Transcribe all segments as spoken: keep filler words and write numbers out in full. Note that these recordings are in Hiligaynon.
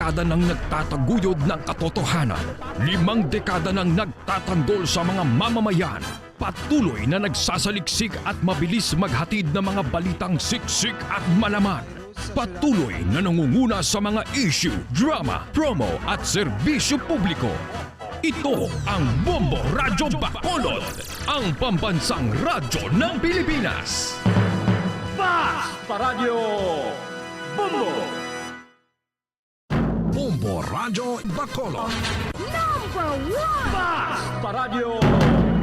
dekada nang nagtataguyod ng katotohanan. Limang dekada nang nagtatanggol sa mga mamamayan. Patuloy na nagsasaliksik at mabilis maghatid ng mga balitang siksik at malaman. Patuloy na nangunguna sa mga issue, drama, promo at serbisyo publiko. Ito ang Bombo Radyo Bacolod, ang pambansang radyo ng Pilipinas. Basta Radyo Bombo! Bombo Radyo Bacolod. Number one! Basta Radyo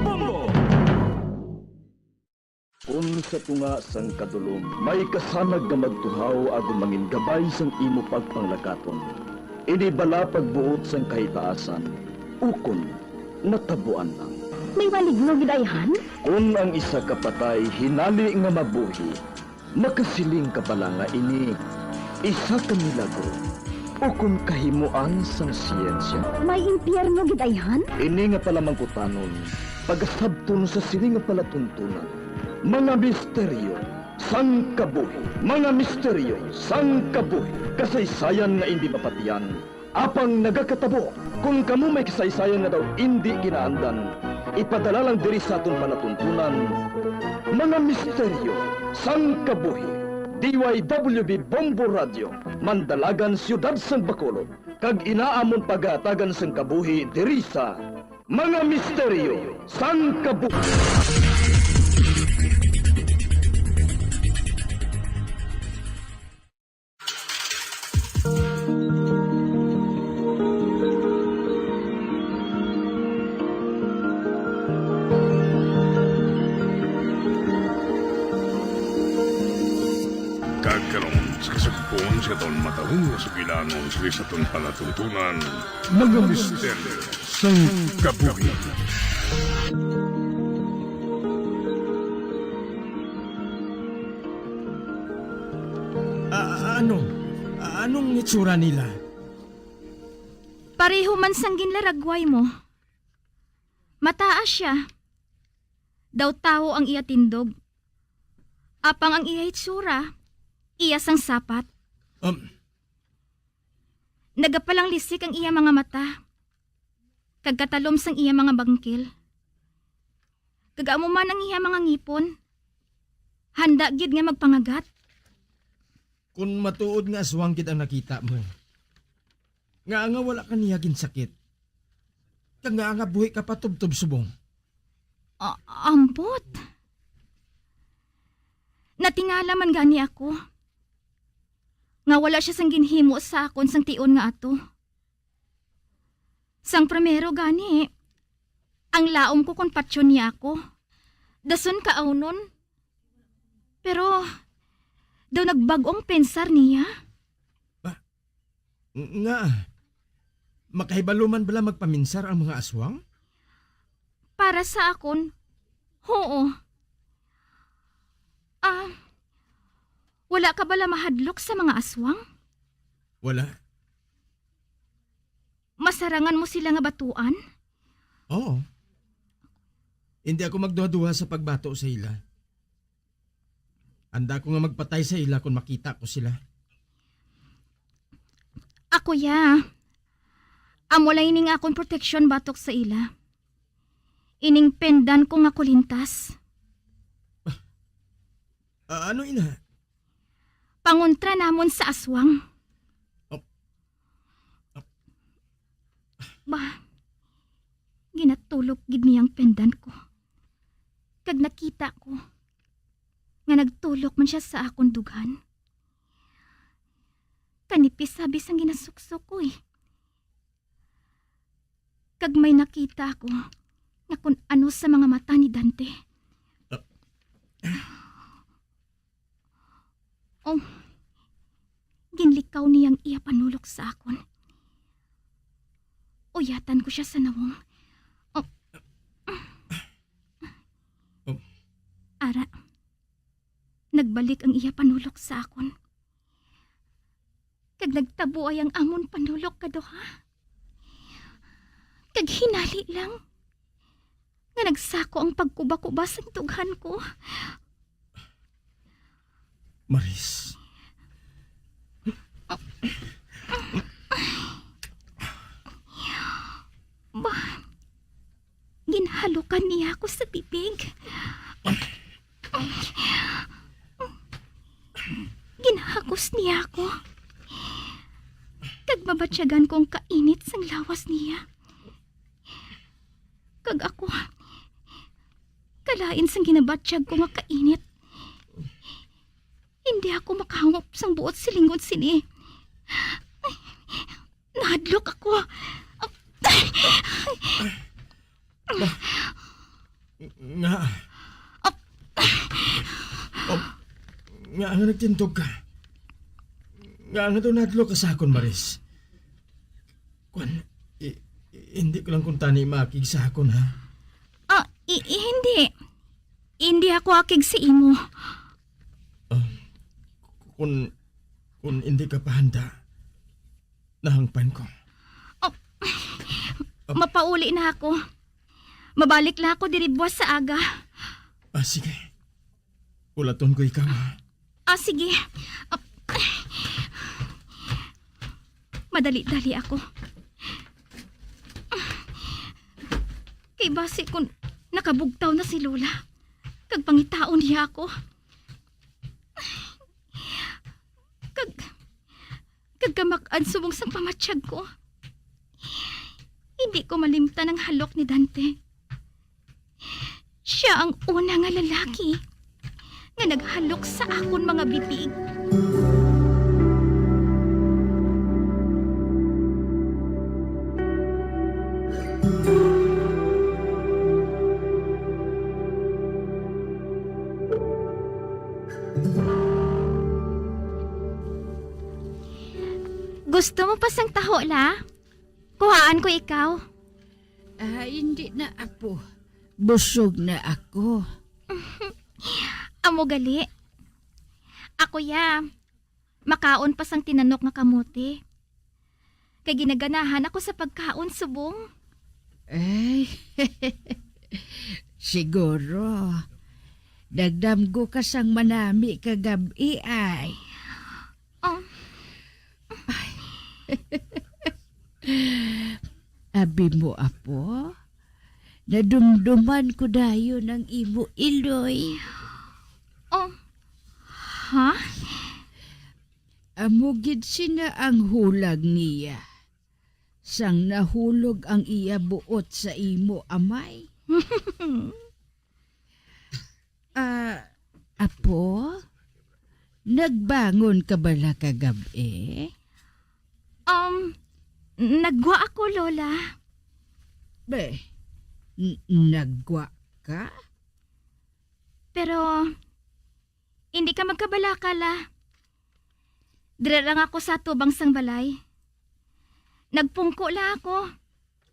Bombo! Kun sa tunga sang kadulom may kasanag nga magtuhaw agod mangin gabay sang imo pagpanglakaton, ini bala pagbuot sang kahitaasan, ukon natabuan lang? May maligno gid ayhan? Kun ang isa ka patay hinali nga mabuhi, makasiling ka bala nga ini isa ka milagro, ukon kahimoan sang siyensya? May impyerno gid ayhan? Ini nga palamangkutanon, pagasabton sa sini nga palatuntunan. Mga misteryo sang kabuhi. Mga misteryo sang kabuhi. Kasaysayan nga indi mapatiyan, apang nagakatabo. Kon kamo may kasaysayan nga daw indi ginaandan, ipadala lang diri sa aton palatuntunan. Mga misteryo sang kabuhi. D Y W B Bombo Radio, Mandalagan, Siyudad sang Bacolod, kag ina amon pagahatagan sang kabuhi diri sa Mga Misteryo sang Kabuhi. Kag karon, sa kasugpon sa aton matahom nga sugilanon sa aton palatuntunan, Mga Misteryo sang Kabuhi. Ah, ano? Ah, anong itsura nila? Pareho man sang ginlaragway mo. Mataas sia. Daw tawo ang iya tindog. Apang ang iya itsura, iya sang sapat. Um, Nagapalanglisik ang iya mga mata, kag katalom sang iya mga bangkil. Kag amo man ang iya mga ngipon, handa gid nga magpangagat. Kon matuod nga aswang gid ang nakita mo, ngaa nga wala ka niya ginsakit, kag ngaa nga buhi ka pa tubtob subong? A-, ambot. Natingala man gani ako nga wala sia sang ginhimo sa akon sang tion nga ato. Sang primero gani, ang laom ko kon patyon niya ako. Dason kaawnon. Pero, daw nagbag-o ang pensar niya. Ba, nga, makahibalo man bala magpaminsar ang mga aswang? Para sa akon, huo. Ah, wala ka bala mahadlok sa mga aswang? Wala. Masarangan mo sila nga batuan? Oo. Hindi ako magduha-duha sa pagbato sa ila. Handa ko nga magpatay sa ila kon makita ko sila. Ako, ya. Amo lang ini nga akon proteksyon batok sa ila. Ining pendan ko nga kulintas. Ah, ano ina? Pangontra namon sa aswang. Oh. Ba, ginatulok gid niya ang pendan ko. Kag nakita ko nga nagtulok man sia sa akon dughan. Kanipis sabi sang ginasuksok ko, eh. Kag may nakita ako nga kun ano sa mga mata ni Dante. Ah. Oh, ginlikaw niya ang iya panulok sa akon. Uyatan ko sia sa nawong. Oh. Oh. Ara, nagbalik ang iya panulok sa akon. Kag nagtabuay ang amon panulok kaduha. Kag hinali lang nga nagsako ang pagkuba-kuba sang dughan ko. Maris. Ginahadlokan niya ako sa bibig. Ginahagos niya ako. Kag mabatyagan ko ang kainit sang lawas niya. Kag ako, kalain sang ginabatyag ko nga kainit. Hindi ako makahangop sang buot silingon sini. Nahadlok ako. Nga, nga, nga nagtindog ka? Nga, nga daw nahadlok ka sa akon, Maris? Kwan, i-, i-, hindi ko lang kuntani maakig sa akon, ha? Ah, i-, i-, hindi. Hindi ako akig sa imo. Ah, kun, kun hindi ka pa handa, nahangpan ko. Oh, mapauli na ako. Mabalik lang ako diri buwas sa aga. Ah, sige. Ulaton ko ikaw, ha? Ah, sige. Ah, madali-dali ako. Kay basi kung nakabugtaw na si Lola, kag pangitaon niya ako. Kag, kag kamak-an subong sang pamatyag ko. Hindi ko malimtan ang halok ni Dante. Sia ang una nga lalaki nga naghalok sa akon mga bibig. Gusto mo pa sang taho, La? Kuhaan ko ikaw. Ah, hindi na, apo. Busog na ako. Amo gali. Ako ya, makaon pa sang tinanok nga kamote. Kay ginaganahan ako sa pagkaon subong. Ay, siguro. Nagdamgo ka sang manami kagab-i ay. Oh. Abi mo, apo, nadumduman ko dayon ang imo iloy. Oh, ha? Amo gid sina ang hulag niya, sang nahulog ang iya buot sa imo, amay. Ah, apo, nagbangon ka bala kagab-i? Um, nagwa ako, Lola. Be, n-, nagwa ka? Pero, hindi ka magkabalaka, La. Dira lang ako sa tubang sang balay. Nagpungko la ako,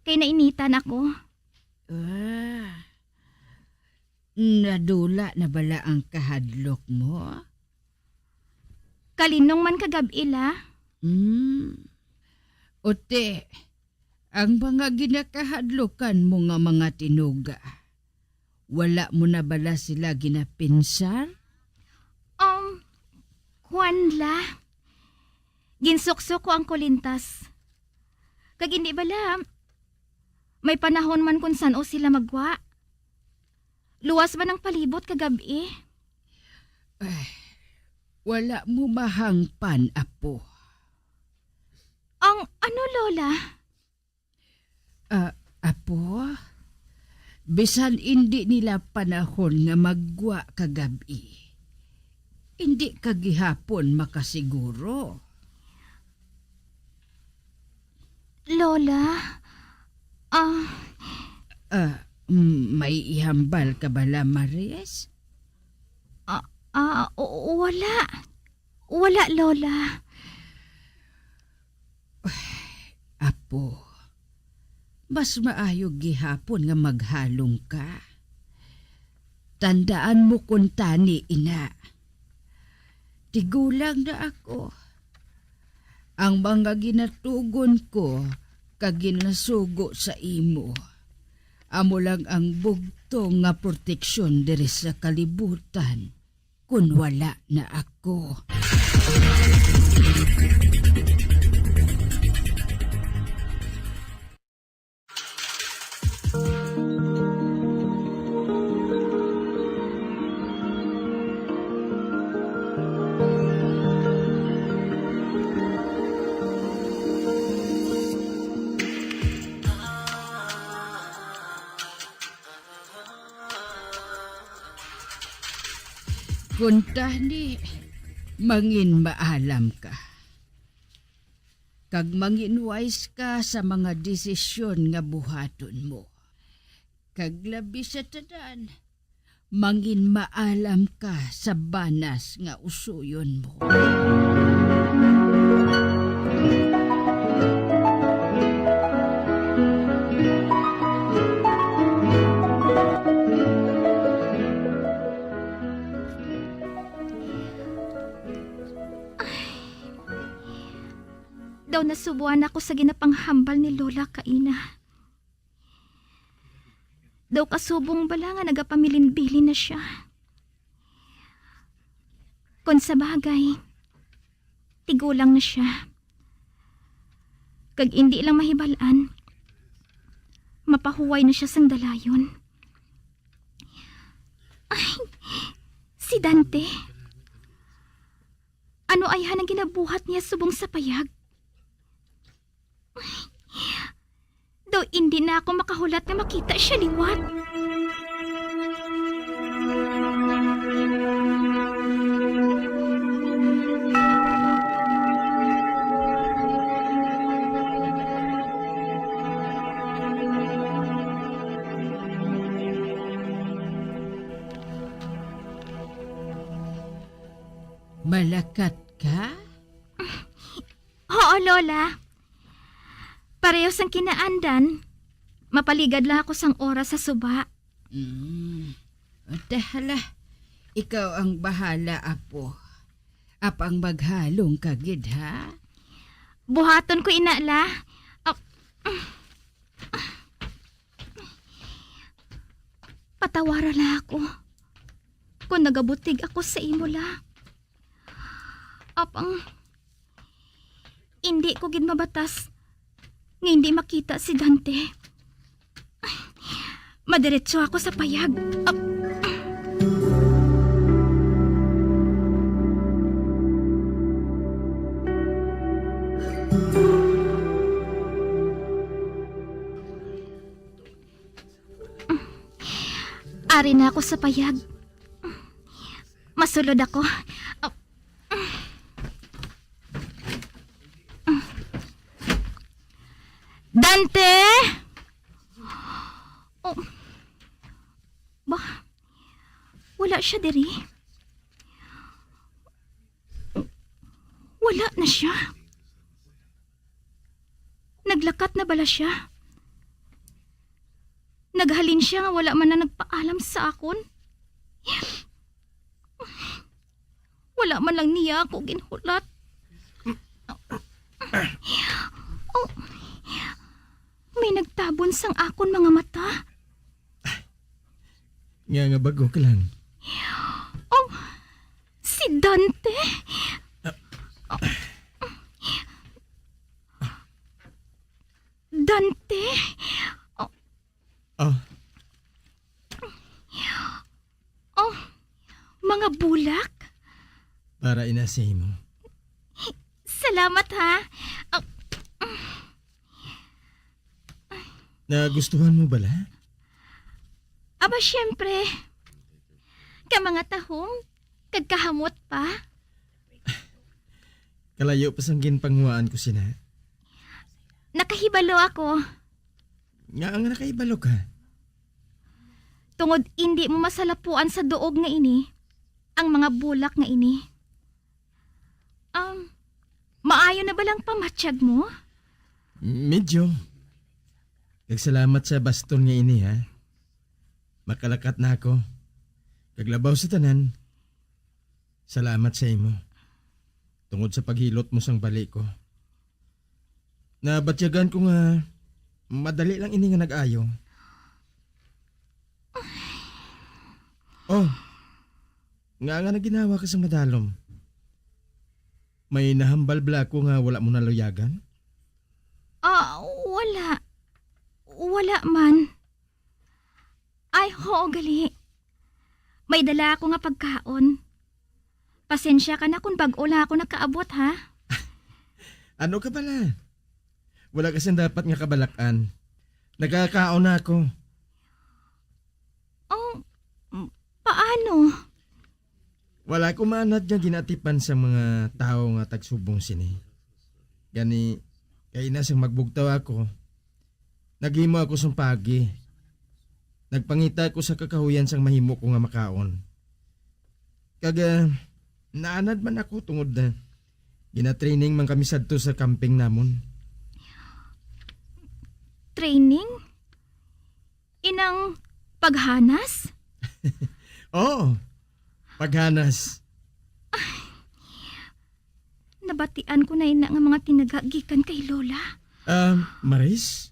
kay nainitan ako. Ah, nadula na bala ang kahadlok mo? Kalinong man kagab-i, La. Hmm. Uti, ang mga ginakahadlukan mo nga mga tinuga, wala mo na bala sila ginapinsar? Um, kuwan la. Ginsuksok ko ang kulintas. Kag indi bala, may panahon man kun san-o sila magwa. Luwas man ang palibot kagab-i. Ay, wala mo mahangpan, apo. Ang ano, Lola? Ah, apo, bisan indi nila panahon nga maggwa kagab-i, indi ka gihapon makasiguro. Lola, ah, Ah, m-, may ihambal ka bala, Maris? Ah, ah, o-, wala. Wala, Lola. Apo, mas maayo gihapon nga maghalong ka. Tandaan mo kuntani ina. Tigulang na ako. Ang mga ginatugon ko kag ginasugo sa imo, amo lang ang bugtong nga proteksyon diri sa kalibutan. Kun wala na ako. Kuntani, mangin maalam ka, kag mangin wise ka sa mga desisyon nga buhaton mo. Kag labi sa tanan, mangin maalam ka sa banas nga usuyon mo. Daw nasubuan ako sa ginapanghambal ni Lola kaina. Daw kasubong bala nga nagapamilinbilin na sia. Kon sa bagay, tigulang na sia. Kag indi lang mahibal-an, mapahuway na sia sang dalayon. Ay, si Dante. Ano ayhan ang ginabuhat niya subong sa payag? Daw indi na ako makahulat nga makita sia liwat. Malakat ka? Oo, Lola. Pareho sang kinaandan, mapaligad lang ako sang oras sa suba. Mm. O, hala, ikaw ang bahala, apo. Apang maghalong ka gid, ha? Buhaton ko ina, La. Ah, patawara la ako kung nagabutig ako sa imo, La. Apang, indi ko gid mabatas nga indi makita si Dante. Madiretso ako sa payag. Ap-, Ari na ako sa payag. Masulod ako. Dante! Oh. Ba, wala siya diri. Wala na siya. Naglakat na bala siya? Naghalin siya nga wala man lang nagpaalam sa akon. Wala man lang niya ako ginhulat. Oh, may nagtabon sang akon mga mata. Nga nga bag-o ka lang. Oh, si Dante. Dante. Oh. Oh. Oh, mga bulak. Para ina sa imo. Salamat, ha. Oh. Nagustuhan mo bala? Aba, siyempre. Ka mga tahom, kag kahamot pa. Kalayo pa sang ginpanguhaan ko sina. Nakahibalo ako. Nga ang nakahibalo ka? Tungod indi mo masalapuan sa duog nga ini ang mga bulak nga ini. Um, maayo na ba lang pamatyag mo? Medyo. Nagsalamat sa baston nga ini, ha? Makalakat na ako. Kag labaw sa tanan, salamat sa imo. Tungod sa paghilot mo sang bali ko. Nabatyagan ko nga madali lang ini nga nag-ayo. Oh, nga nga naginawa ka sa madalom. May nahambal bala ako nga wala mo naluyagan? Ah, wala. Wala man. Ay, hoo, gali. May dala ako nga pagkaon. Pasensya ka na kung bag-o lang ako nakaabot, ha? Ano ka bala? Wala ka sing dapat nga kabalak-an. Nagakaon na ako. Oh, m-, paano? Wala ko maanad nga ginatipan sa mga tawo nga tagsubong sini. Gani, kay ina sang magbugtaw ako, naghimo ako sang pagi. Nagpangita ako sa kakahuyan sang mahimo ko nga makaon. Kag, ah, naanad man ako tungod na ginatraining man kami sadto sa camping namon. Training? Inang paghanas? Oo, paghanas. Nabatian ko na ina nga mga tinaga gikan kay Lola. Ah, Maris,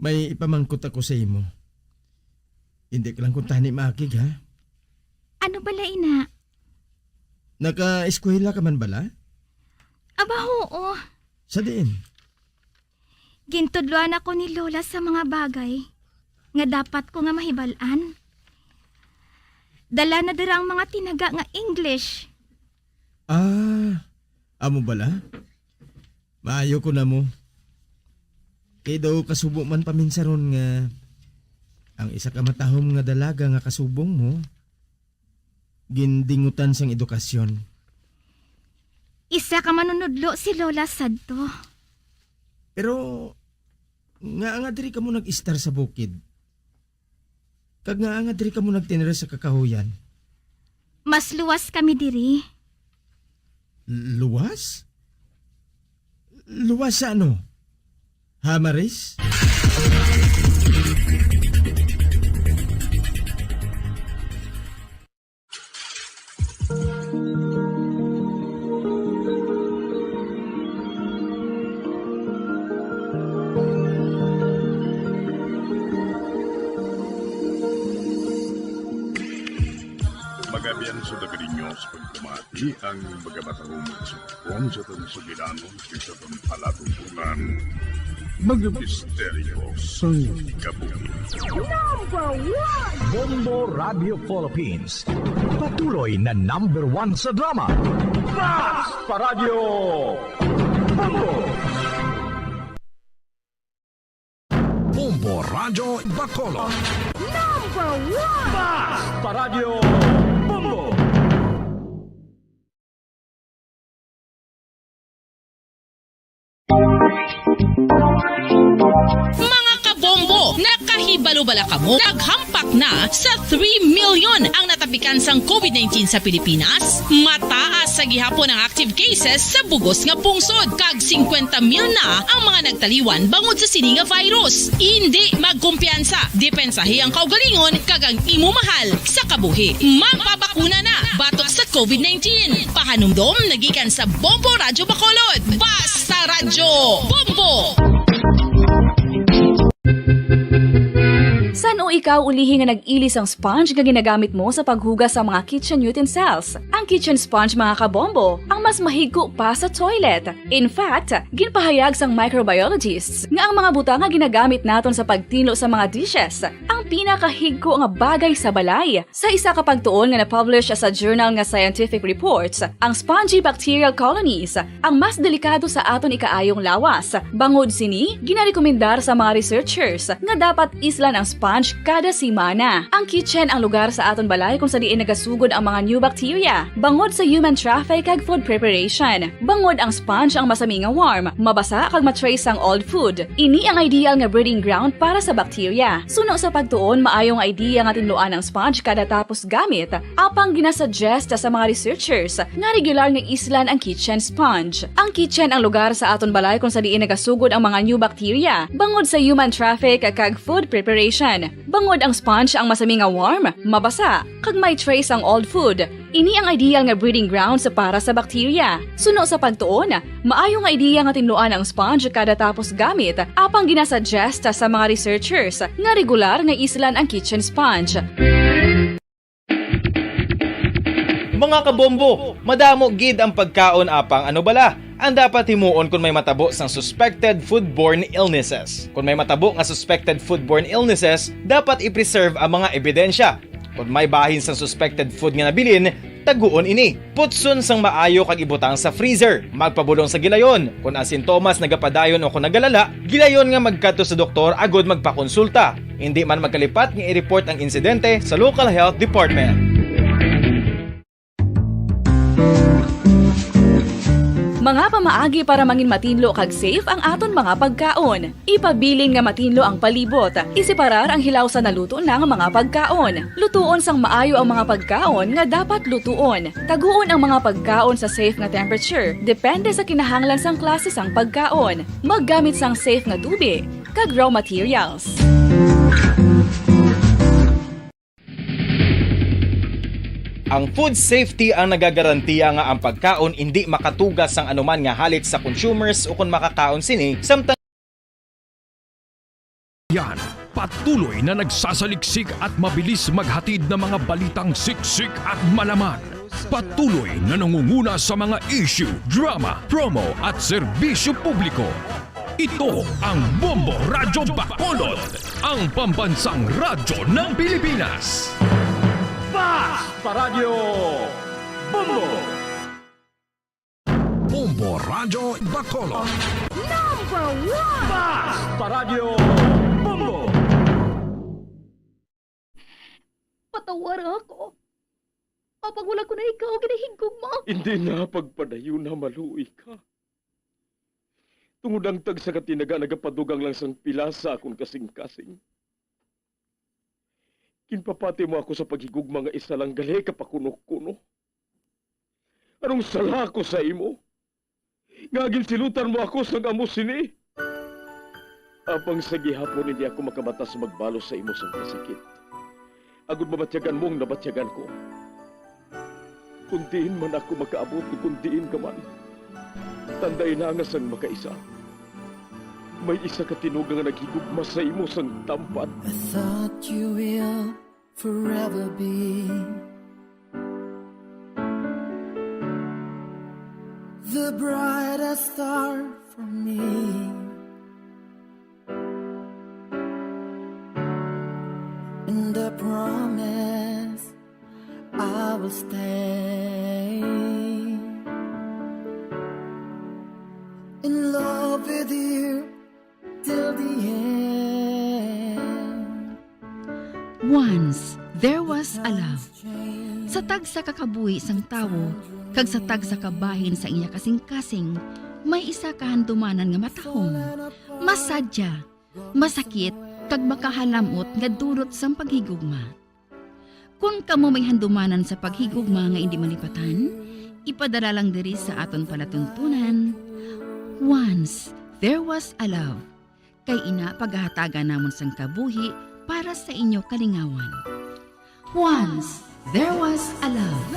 may ipamangkot ako sa imo. Hindi ka lang kuntani maakig, ha? Ano bala, ina? Naka-eskwela ka man bala? Aba, oo. Sa diin? Gintudloan ako ni Lola sa mga bagay nga dapat ko nga mahibal-an. Dala na dira ang mga tinaga nga English. Ah, amo bala? Maayo ko na mo. Kay daw kasubo man paminsaron nga ang isa ka matahom nga dalaga nga kasubong mo, gindingutan sang edukasyon. Isa ka manunudlo si Lola sadto. Pero, ngaa nga diri kamo nag-istar sa bukid? Kag ngaa nga diri kamo nagtinira sa kakahuyan? Mas luwas kami diri. Luwas? Luwas sa ano? Ha, Maris? Magabian sa Dagrinyo sa pagpamati ang mga matahumog sa Pon sa Tansugilanon. Isa pang palatuntunan. Mga misteryo sang kabuhi. Number one! Bombo Radio Philippines. Patuloy na number one sa drama. Basta Radyo Bombo! Bombo Radyo Bacolod. Number one! Basta Radyo Bombo! Mga kabombo, nakahibalo bala kamo? Naghampak na sa three million ang natapikan sang covid nineteen sa Pilipinas. Mataas sa gihapon ang active cases sa bugos nga pungsod, kag singkwenta mil na ang mga nagtaliwan bangod sa sini nga virus. Indi magkumpiyansa, depensahi ang kaugalingon kag ang imo mahal sa kabuhi. Magpabakuna na batok sa covid nineteen. Pahanumdom nagikan sa Bombo Radyo Bacolod. Basta Radyo Bombo! San-o ikaw ulihi nga nag-ili sang sponge nga ginagamit mo sa paghugas sa mga kitchen utensils? Ang kitchen sponge, mga kabombo, ang mas mahigko pa sa toilet. In fact, ginpahayag sang microbiologists nga ang mga butang nga ginagamit naton sa pagtinlo sa mga dishes ang pinakahigko nga bagay sa balay. Sa isa ka pagtuon nga na-publish sa journal nga Scientific Reports, ang spongy bacterial colonies ang mas delikado sa aton ikaayong lawas. Bangod sini, ginarekomendar sa mga researchers nga dapat islan ang sponge kada semana. Ang kitchen ang lugar sa aton balay kung sa diin nagasugod ang mga new bacteria, bangod sa human traffic kag food preparation. Bangod ang sponge ang masami nga warm, mabasa kag ma-trace ang old food. Ini ang ideal nga breeding ground para sa bacteria. Suno sa pagtuon, maayo nga idea nga tinluan ang sponge kada tapos gamit, apang ginasuggest sa mga researchers nga regular nga islan ang kitchen sponge. Ang kitchen ang lugar sa aton balay kung sa diin nagasugod ang mga new bacteria, bangod sa human traffic kag food preparation. Bangod ang sponge ang masami nga warm, mabasa, kag may trace ang old food. Ini ang ideal nga breeding grounds para sa bacteria. Suno sa pagtuon, maayo nga ideya nga tinluan ang sponge kada tapos gamit, apang ginasuggest sa mga researchers nga regular nga islan ang kitchen sponge. Mga kabombo, madamo gid ang pagkaon, apang ano bala ang dapat himuon kon may matabo sang suspected foodborne illnesses? Kon may matabo nga suspected foodborne illnesses, dapat i-preserve ang mga ebidensya. Kon may bahin sang suspected food nga nabilin, taguon ini. Putson sang maayo kag ibutang sa freezer. Magpabulong sa gilayon. Kon ang sintomas nagapadayon o kon nagalala, gilayon nga magkadto sa doktor agod magpakonsulta. Indi man magkalipat nga i-report ang insidente sa local health department. Mga pamaagi para mangin matinlo kag safe ang aton mga pagkaon. Ipabilin nga matinlo ang palibot. Iseparar ang hilaw sa naluto na nga mga pagkaon. Lutuon sang maayo ang mga pagkaon nga dapat lutuon. Taguon ang mga pagkaon sa safe nga temperature, depende sa kinahanglan sang klase sang pagkaon. Maggamit sang safe nga tubi kag raw materials. Ang food safety ang nagagarantiya nga ang pagkaon indi makatuga sang anuman nga halit sa consumers ukon makakaon sini, samtang Yan, patuloy na nagsasaliksik at mabilis maghatid ng mga balitang siksik at malaman. Patuloy na nangunguna sa mga issue, drama, promo at serbisyo publiko. Ito ang Bombo Radyo Bacolod, ang pambansang radyo ng Pilipinas. Fast Paradyo Bombo! Bombo Radyo Bacolod. Number one! Fast Paradyo Bombo! Patawara ako. Apang wala ko na ikaw ginahigugma. Hindi na pagpadayon na maluoy ka. Tungod ang tagsa ka tinaga nagapadugang lang sang pila sa akon kasing-kasing. Ginpapati mo ako sa paghigugma nga isa lang gali ka pakuno-kuno. Anong sala ko sa imo? Nga ginsilutan mo ako sang amo sini? Apang sa gihapon hindi ako makamatas magbalos sa imo sang kasakit, agod mabatyagan mo ang nabatyagan ko. Kun diin man ako makaabot, kun diin ka man, tandai na nga sang makaisa, may isa ka tinuga nga naghigugma sa imo sang tampad. I thought you will forever be the brightest star for me. And I promise I will stay in love with you till the end. Once, there was a love. Sa tagsa ka kabuhi sang tawo kag sa tagsa ka bahin sa iya kasing-kasing, may isa ka handumanan nga matahom, masadya, masakit, kag makahalamot nga dulot sang paghigugma. Kon kamo may handumanan sa paghigugma nga indi malipatan, ipadala lang diri sa aton palatuntunan. Once, there was a love. Kay ina pagahatagan namon sang kabuhi para sa inyo kalingawan. Once, there was a love.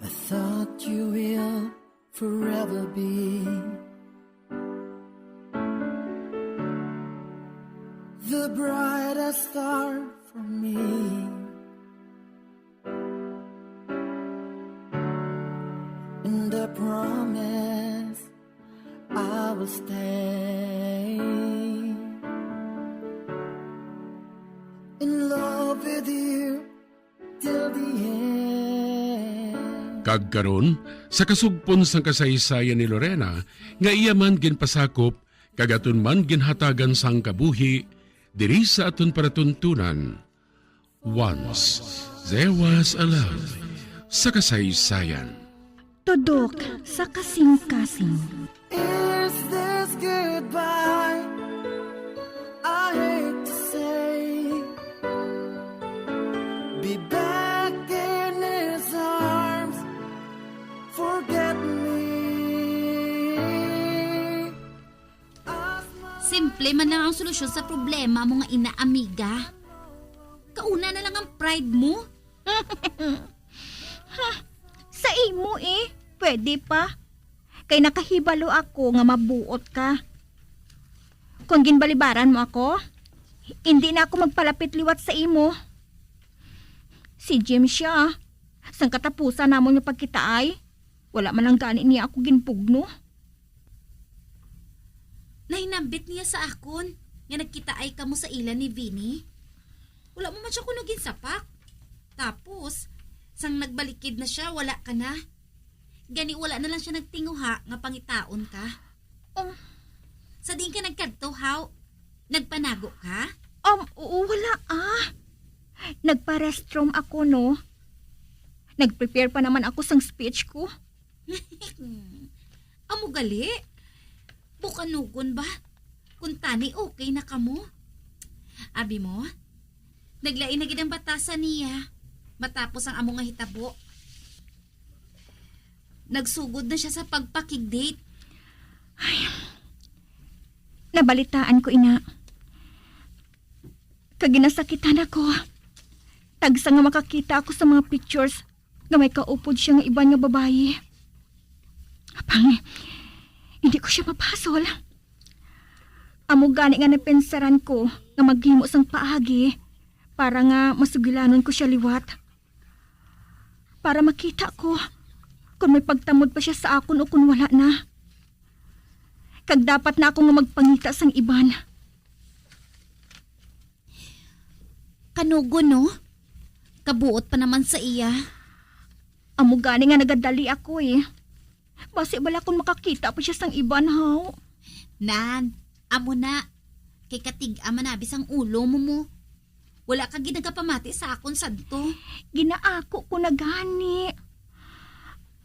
I thought you will forever be the brightest star for me. And I promise I will stay in love with you till the end. Kag karon, sa kasugpon sang kasaysayan ni Lorena, nga iya man ginpasakop kag aton man ginhatagan sang kabuhi diri sa aton palatuntunan, Once, There Was a Love, sa kasaysayan. Tudok sa kasing-kasing. Is this goodbye? I hate to say, be back in his arms. Forget me. Simple man lang ang solusyon sa problema mo nga ina, amiga. Kauna na lang ang pride mo. Ha, sa imo eh, pwede pa. Kay nakahibalo ako nga mabuot ka. Kon ginbalibaran mo ako, indi na ako magpalapit liwat sa imo. Si Jim sia, sang katapusan namon nga pagkitaay, wala man lang gani niya ako ginpugno. Nahinambit niya sa akon nga nagkitaay kamo sa ila ni Vinny. Wala mo man siya kuno ginsapak. Tapos, sang nagbalikid na siya, wala ka na. Gani wala na lang siya nagtinguha nga pangitaon ka. Um, Sa diin ka nagkadto, haw? Nagpanago ka? Um, oo, wala, ah. Nagpa-restroom ako, no? Nag-prepare pa naman ako sang speech ko. Amo gali? Bukanugon ba? Kung tani okay na kamo? Abi mo, naglain na gid ang batasan niya matapos ang amo nga hitabo. Nagsugod na siya sa pagpakig-date. Nabalitaan ko ina. Kag ginasakitan ako. Tagsa nga makakita ako sa mga pictures nga may kaupod siya nga iban nga babayi. Apang, hindi ko siya mapasol. Amo gani nga napinsaran ko nga maghimo sang paagi para nga masugilanon ko siya liwat. Para makita ko kung may pagtamod pa siya sa akon o kung wala na. Kag dapat na ako nga magpangita sang iban. Kanugon, no? Kabuot pa naman sa iya. Amo gani nga nagadali ako, eh. Basi bala kung makakita pa siya sang iban, haw? Nan, amo na. Kay katig-a man abi sang ulo mo mo. Wala ka gid nagapamati sa akon sadto. Ginaako ko na gani.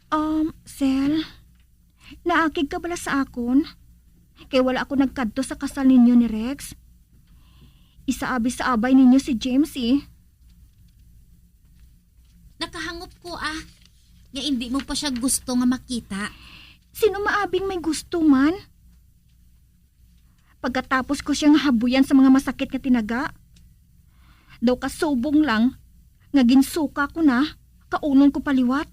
Um, Sel, naakig ka bala sa akon? Kay wala ako nagkadto sa kasal ninyo ni Rex. Isaabay-saabay ninyo si James, eh. Nakahangop ko, ah, nga indi mo pa siya gusto nga makita. Sino maabing may gusto man? Pagkatapos ko siya nga habuyan sa mga masakit nga tinaga, daw kasubong lang nga ginsuka ko na, kaunon ko paliwat.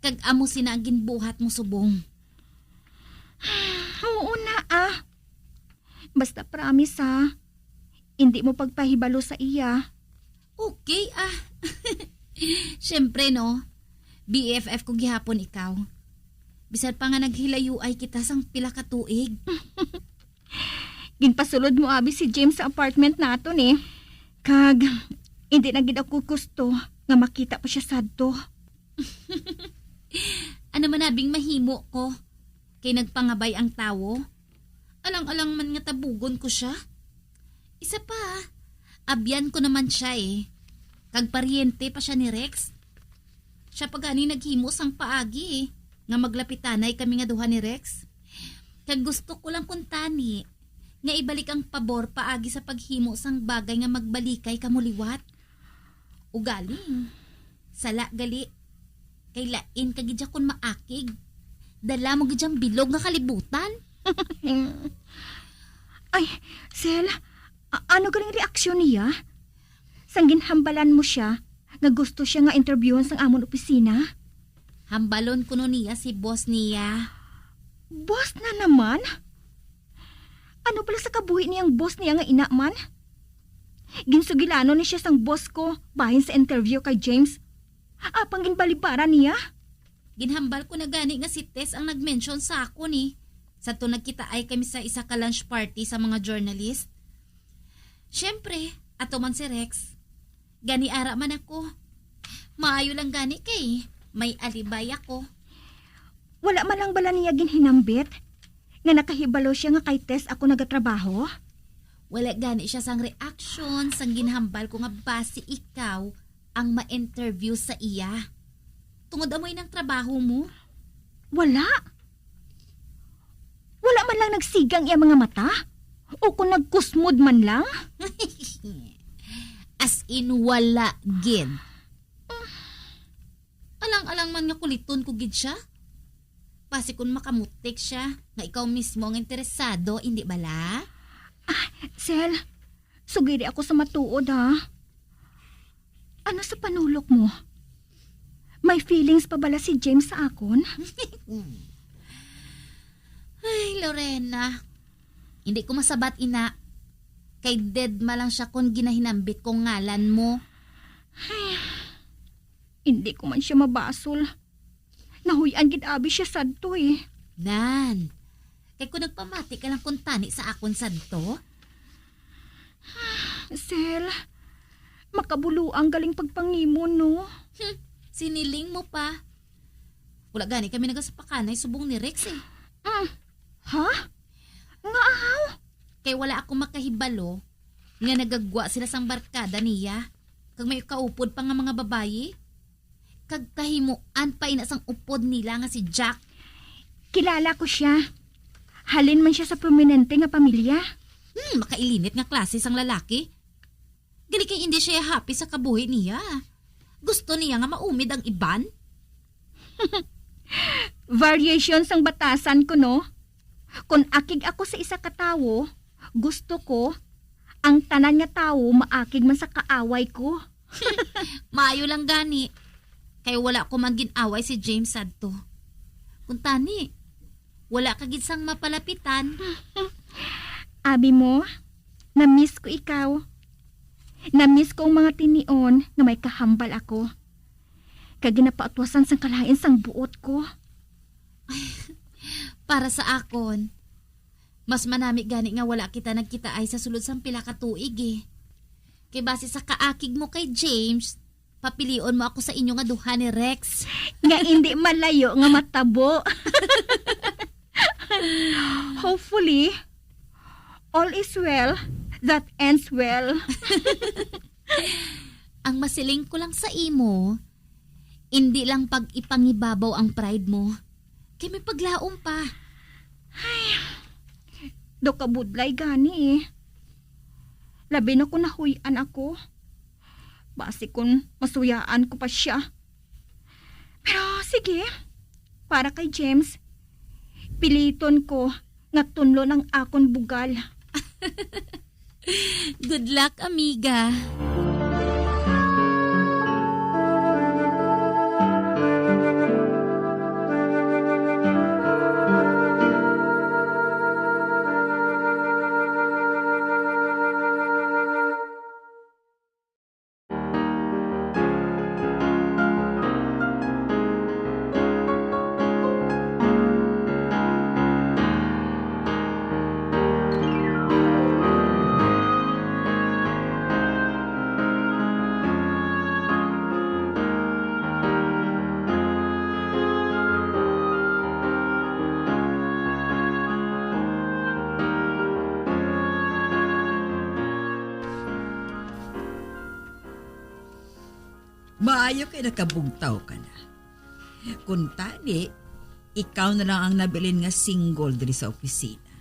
Kag amo sina ang ginbuhat mo subong. Oo na, ah. Basta promise, ha. Hindi mo pagpahibalo sa iya. Okay, ah. Siyempre, no. B F F ko gihapon ikaw. Bisan pa nga naghilayuay kita sang pila ka tuig. Ginpasulod mo abi si James sa apartment naton, eh. Kag, hindi na gid ako gusto nga makita pa siya sadto. Ano man abing mahimo ko? Kay nagpangabay ang tawo. Alang-alang man nga tabugon ko siya. Isa pa, abyan ko naman siya, eh. Kag paryente pa siya ni Rex. Siya pa gani naghimo sang paagi, eh, nga maglapitanay kami nga duha ni Rex. Kag gusto ko lang kuntani nga ibalik ang pabor paagi sa paghimo sang bagay nga magbalikay kamo liwat. Ugaling, sala gali. Kay lain ka gid kon maakig. Dala mo gid ang bilog nga kalibutan. Ay, Sel, a- ano galing reaksyon niya? Sang ginhambalan mo siya nga gusto siya nga interviewon sang amon opisina? Hambalon kuno niya si boss niya. Boss na naman? Ano pala sa kabuhi niyang boss niya nga ina man? Ginsugilanon ni siya sang boss ko bahin sa interview kay James. Apang ginbalibaran niya? Ginhambal ko na gani nga si Tess ang nag-mention sa akon, eh. Sa to nagkitaay kami sa isa ka lunch party sa mga journalist. Siyempre, ato man si Rex. Gani ara man ako. Maayo lang gani kay may alibay ako. Wala man lang bala niya ginhinambit nga nakahibalo siya nga kay Tess ako nagatrabaho? Wala gani siya sang reaksyon sang ginhambal ko nga basi ikaw ang ma-interview sa iya. Tungod amoy nang trabaho mo? Wala. Wala man lang nagsiga ang iya mga mata? O kung nagkusmod man lang? As in, wala gid. Alang-alang man nga kuliton ko gid siya. Basi kun makamutik siya, nga ikaw mismo ang interesado, indi bala? Ah, Sel, sugiri ako sa matuod, ha? Ano sa panulok mo? May feelings pa bala si James sa akon? Ay, Lorena. Hindi ko masabat ina. Kay dead ma lang siya kon ginahinambit kong ngalan mo. Hindi ko man siya mabasol. Nahuy-an gid abi siya sadto eh. Nan, kay kung nagpamati ka lang kuntani sa akon sadto? Sel, makabuluang galing pagpangimon, no? Hmm, siniling mo pa. Wala gani kami nagasapakanay subong ni Rex eh. Mm. Ha? Nga ahaw? Kay wala ako makahibalo nga nagagwa sila sang barkada niya, kag may kaupod pa nga mga babayi, kag kahimuan pa ina sang upod nila nga si Jack. Kilala ko siya. Halin man siya sa prominente nga pamilya. Hmm, makailinit nga klase sang lalaki. Gali kay hindi siya happy sa kabuhi niya. Gusto niya nga maumid ang iban. Variation sang batasan ko, no? Kon akig ako sa isa ka tawo, gusto ko ang tanan nga tawo maakig man sa kaaway ko. Maayo lang gani, kay wala ko man gin-away si James sadto. Kuntani, wala ka gid sang mapalapitan. Abi mo, na-miss ko ikaw. Na-miss ko ang mga tinion nga may kahambal ako. Kag ginapautwasan sang kalain sang buot ko. Para sa akon, mas manami gani nga wala kita nagkitaay sa sulod sang pila ka tuig eh. Kay base sa kaakig mo kay James, papilion mo ako sa inyo nga duha ni Rex. Nga indi malayo nga matabo. Hopefully, all is well that ends well. Ang masiling ko lang sa imo, indi lang pag-ipangibabaw ang pride mo. Kay may paglaom pa. Ay, daw kabudlay gani eh. Labi na kung nahuy-an ako. Basi kung masuyaan ko pa siya. Pero sige, para kay James, piliton ko nga tunlon ang akon bugal. Good luck, amiga. Maayo kay nakabugtaw ka na. Kuntani, ikaw na lang ang nabilin nga single diri sa opisina.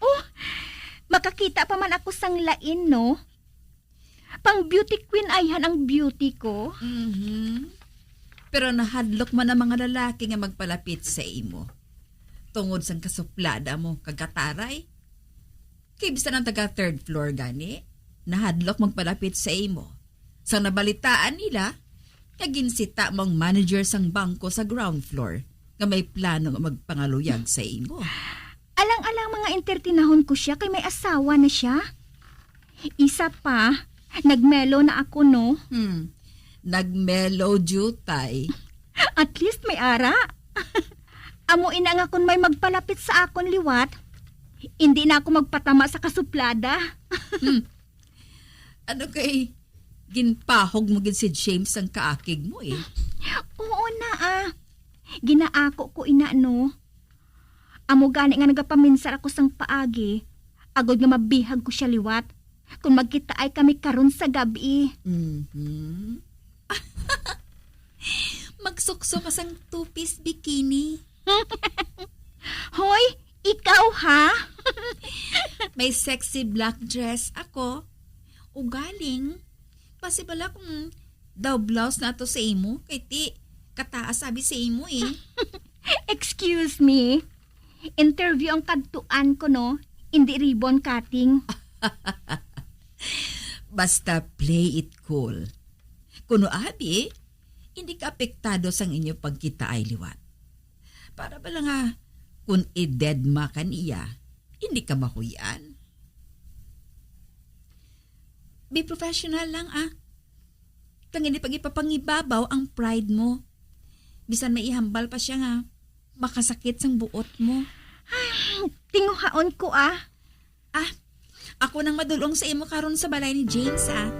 Oh, makakita pa man ako sang lain, no? Pang beauty queen ayhan ang beauty ko. Mhm. Pero nahadlok man ang mga lalaki nga magpalapit sa imo tungod sang kasuplada mo kag kataray. Kay bisan ang taga third floor gani, nahadlok magpalapit sa imo. Sang nabalitaan nila nga ginsita mo ang manager sang bangko sa ground floor nga may plano nga magpangaluyag sa imo. Alang-alang mga entertinahon ko siya kay may asawa na siya. Isa pa, nagmelo na ako, no? Hmm. Nagmelo, jutay. At least may ara. Amo ina nga kung may magpalapit sa akon liwat, hindi na ako magpatama sa kasuplada. Hmm. Ano kay ginpahog mo gid si James ang kaakig mo eh? Oo na ah. Ginaako ko ina no. Amo gani nga nagapaminsar ako sang paagi, agod nga mabihag ko siya liwat, kung magkitaay kami karon sa gab-i. Mhm. Magsuksok ka sang two-piece bikini. Hoy, ikaw ha? May sexy black dress ako. Ugaling, basi bala kung daw blouse na to sa imo, kay ti kataas abi sa imo eh. Excuse me. Interview ang kadtuan ko, no? Hindi ribbon cutting. Basta play it cool. Kuno abi, hindi ka apektado sang inyo pagkitaay liwat. Para bala nga, kung i-deadma ka niya, Hindi ka mahuyan. Be professional lang, ah. Kag hindi pag-ipapangibabaw ang pride mo. Bisan may ihambal pa siya nga makasakit sang buot mo. Tinguhaon ko, ah. Ah, ako nang madulong sa imo karon sa balay ni James, ah.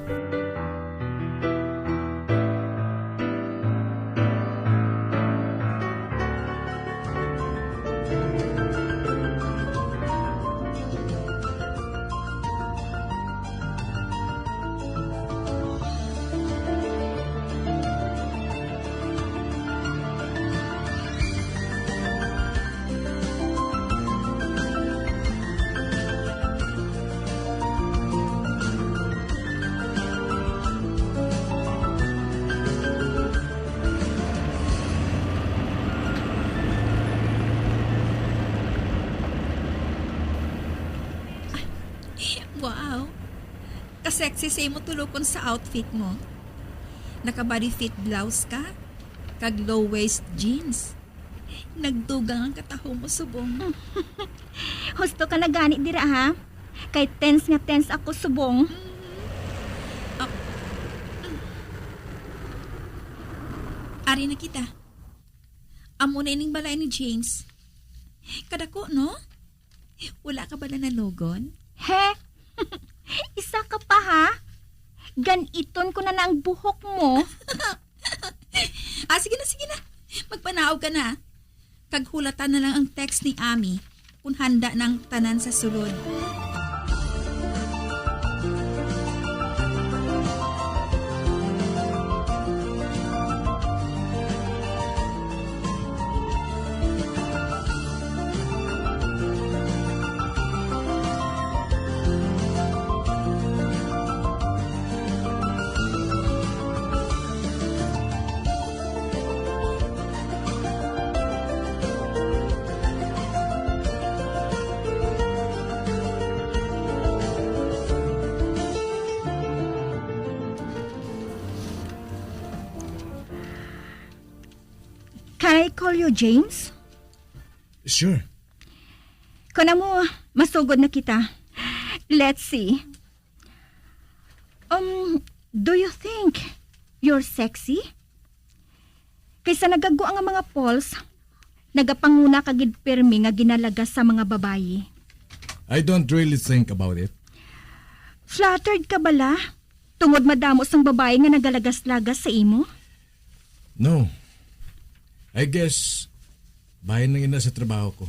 Wow! Ka-sexy sa imo tulokon sa outfit mo. Naka-body fit blouse ka, kag low-waist jeans. Nagdugang ang kataho mo subong. Husto ka na gani dira, ha? Kay tense nga tense ako subong. Ah. Ari na kita. Amo na ining balay ni James. Kadako, no? Wala ka bala nanugon? He? Isa ka pa, ha? Gan-iton ko na na ang buhok mo. Ah, sige na, sige na. Magpanaog ka na. Kag hulata na lang ang text ni Ami kung handa na ang tanan sa sulod. Can I call you James? Sure. Kung amo, masugod na kita. Let's see. Um, do you think you're sexy? Kaysa nagagwa nga mga polls, nagapanguna ka gid pirmi nga ginalagas sa mga babayi. I don't really think about it. Flattered ka bala? Tungod madamo sang babayi nga nagalagas-lagas sa imo? No. I guess, bahin lang ina sa trabaho ko.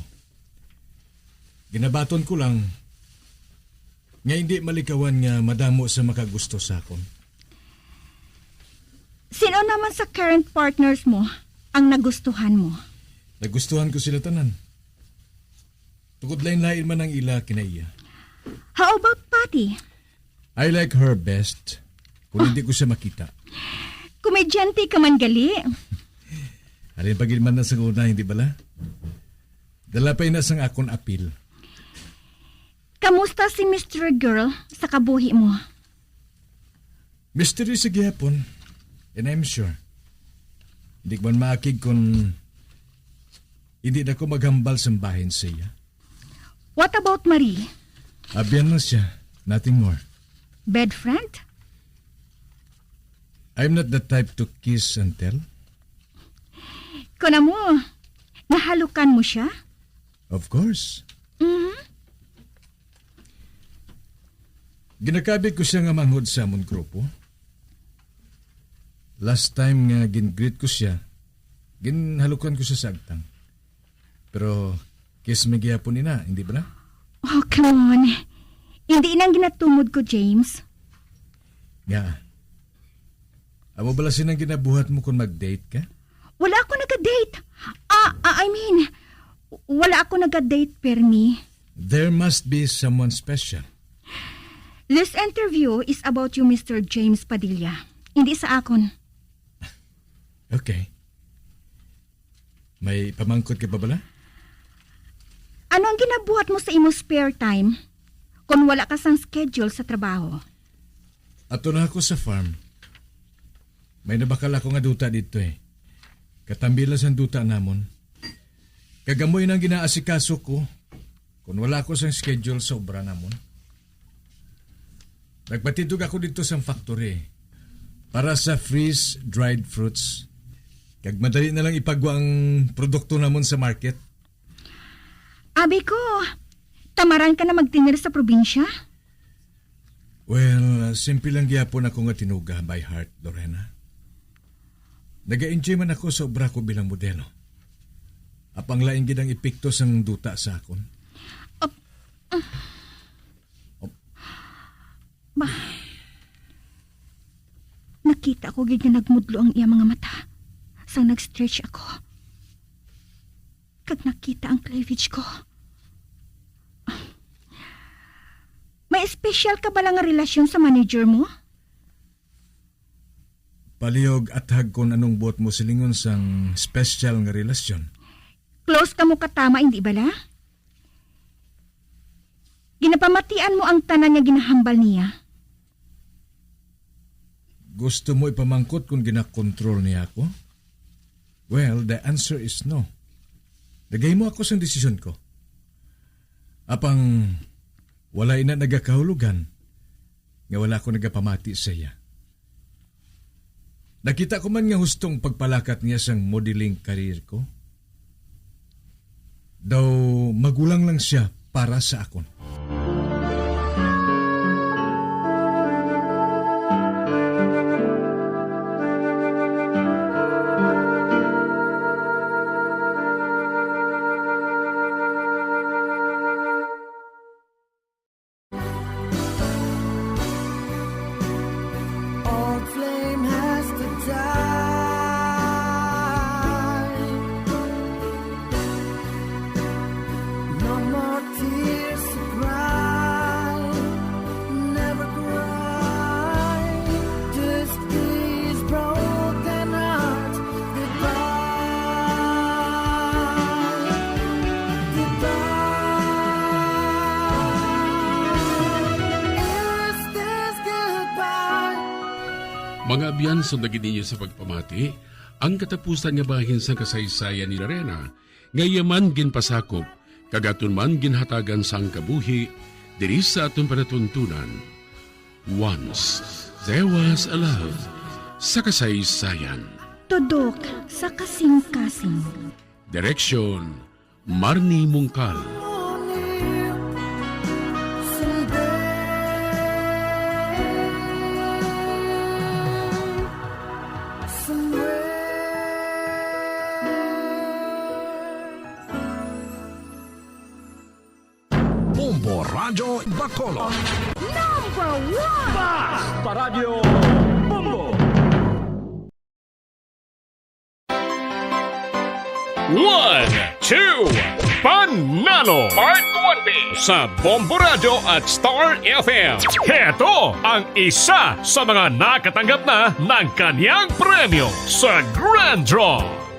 Ginabaton ko lang nga hindi malikawan nga madamo sa makagusto sa akon. Sino naman sa current partners mo ang nagustuhan mo? Nagustuhan ko sila tanan. Tungod lain-lain man ang ila kinaiya. How about Patty? I like her best kung hindi ko siya makita. Komedyante ka man gali. Halin pa gid man na sa una, hindi bala? Dala pa ina sang akon apil. Kamusta si Mister Girl sa kabuhi mo? Mystery sa gihapon, and I'm sure. Hindi ko man maakig kung hindi na ko maghambal sa bahin sa iya. What about Marie? Abyan na siya. Nothing more. Bed friend? I'm not the type to kiss and tell. Kung amo, nahalukan mo siya? Of course. Mhm. Ginakabig ko siya nga manghod sa amon grupo. Last time nga gin-greet ko siya, ginhalukan ko siya sa agtang. Pero kiss mi gihapon ina, hindi bala? Oh, come on. Hindi ina ang ginatumod ko, James. Nga. Amo bala sina ang ginabuhat mo kung mag-date ka? Wala ako naga-date. Ah, ah, I mean, wala ako naga-date, permi. There must be someone special. This interview is about you, Mister James Padilla. Hindi sa akon. Okay. May pamangkot ka pa bala? Ano ang ginabuhat mo sa imo spare time kung wala ka sang schedule sa trabaho? Ato na ako sa farm. May nabakal ako nga duta dito eh. Katambilan sang duta namon. Kag amo ina ang ginaasikaso ko Kung wala ako sang schedule sa obra namon, nagpatindog ako dito sa factory para sa freeze-dried fruits. Kag madali na lang ipagwa ang produkto namon sa market. Abi ko, tamaran ka na magtinir sa probinsya? Well, simple lang gyapon ako nga tinuga by heart, Lorena. Naga-enjoy man ako sa obra ko bilang modelo. Apang lain gid ang epekto sang duta sa akon. Op-, ah. Op-, Ba, nakita ko gid nga nagmudlo ang iya mga mata sang nag-stretch ako. Kag nakita ang cleavage ko. May espesyal ka bala nga relasyon sa manager mo? Palihog athag kon anong buot mo silingon sang special nga relasyon. Close kamo katama, hindi bala? Ginapamatian mo ang tanan nga ginahambal niya? Gusto mo ipamangkot kon ginakontrol niya ako? Well, the answer is no. Nagahimo ako sang desisyon ko. Apang wala ina nagakahulogan nga wala ako nagapamati sa iya. Nakita ko man nga hustong pagpalakat niya sang modeling career ko. Daw magulang lang siya para sa akon. Old flame has to die. No more tears to cry. Never cry. Just these broken hearts. Goodbye. Goodbye. Is this goodbye? Mga abyan, sundagi ninyo sa pagpamati ang katapusan nga bahin sang kasaysayan ni Lorena, nga iya man ginpasakop, kag aton man ginhatagan sang kabuhi diri sa aton panatuntunan. Once There Was a Love sa kasaysayan. Tudok sa kasing-kasing. Direksyon, Marnie Mungkal. Bombo Radyo Bacolod. Number one! Basta Radyo Bombo! One, two, Panalo Part twenty sa Bombo Radyo at Star F M. Heto ang isa sa mga nakatanggap na ng kanyang premyo sa Grand Draw.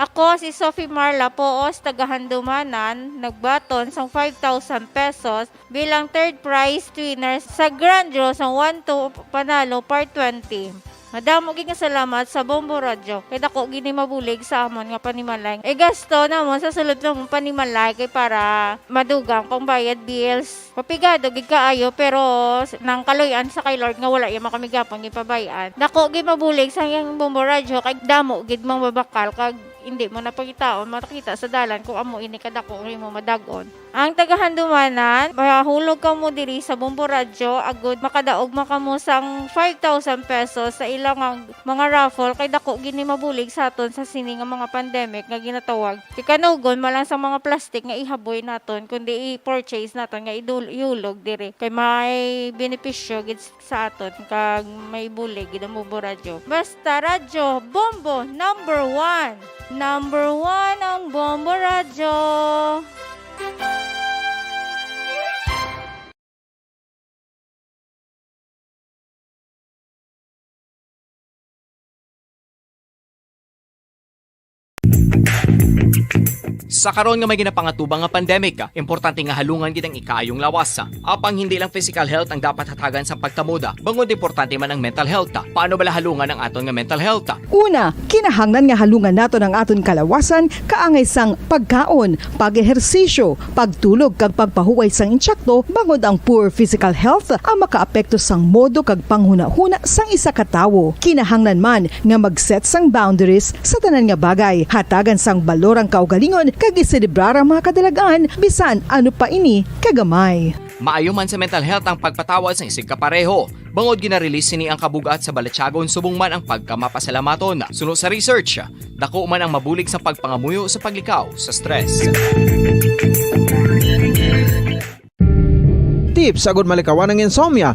Ako si Sophie Marla Poos, taga Handumanan, nagbaton sang five thousand pesos bilang third prize winner sa Grand Draw sang One to Panalo Part twenty. Madamo gid nga salamat sa Bombo Radyo, kay dako gid ni mabulig sa amon nga panimalay. Igasto namon sa sulod namon panimalay kay para madugang pangbayad bills. Mapigado gid kaayo, pero s-, nang kaluy-an sa kay Lord nga wala iya man kami gihapon ginpabay-an. Dako gid mabulig sa iyang Bombo Radyo, kay damo gid mababakal, kag hindi mo na pangitaon makita sa dalan kung amo ini kadako ang imo madag-on. Ang taga Handumanan, mahulog kamo diri sa Bombo Radyo, agud makadaog man kamo sang five thousand pesos sa ilang mga raffle, kay dako gid ni mabulig sa aton sa sini nga mga pandemic nga ginatawag. Ikanugon man lang sa mga plastic nga ihaboy naton, kundi i-purchase naton nga idul-, ihulog diri. Kay may benepisyo gid sa aton, kag may bulig gid ang Bombo Radyo. Basta Radyo Bombo, number one. Number one ang Bombo Radyo. Sa karon nga may ginapangatubang nga pandemic, importante nga halungan gid ang ikaayong lawas. Apang hindi lang physical health ang dapat hatagan sa pagtamod, bangod importante man ang mental health. Paano bala halungan ang aton nga mental health? Una, kinahanglan nga halungan naton ang aton kalawasan kaangay sang pagkaon, pag-ehersisyo, pagtulog kag pagpahuway sang insakto, bangod ang poor physical health ang makaapekto sang modo kag panghunahuna sang isa ka tawo. Kinahanglan man nga mag-set sang boundaries sa tanan nga bagay, hatagan sang balor ang kaugalingon kag iselebrar ang mga kadalagan, bisan ano pa ini kagamay. Maayo man sa mental health ang pagpatawad sang isigkapareho, bangod gina-release sini ang kabug-at sa balatyagon subong man ang pagkamapasalamaton. Suno sa research, dako man ang mabulig sa pagpangamuyo sa paglikaw sa stress. Tips agud malikawan ang insomnia.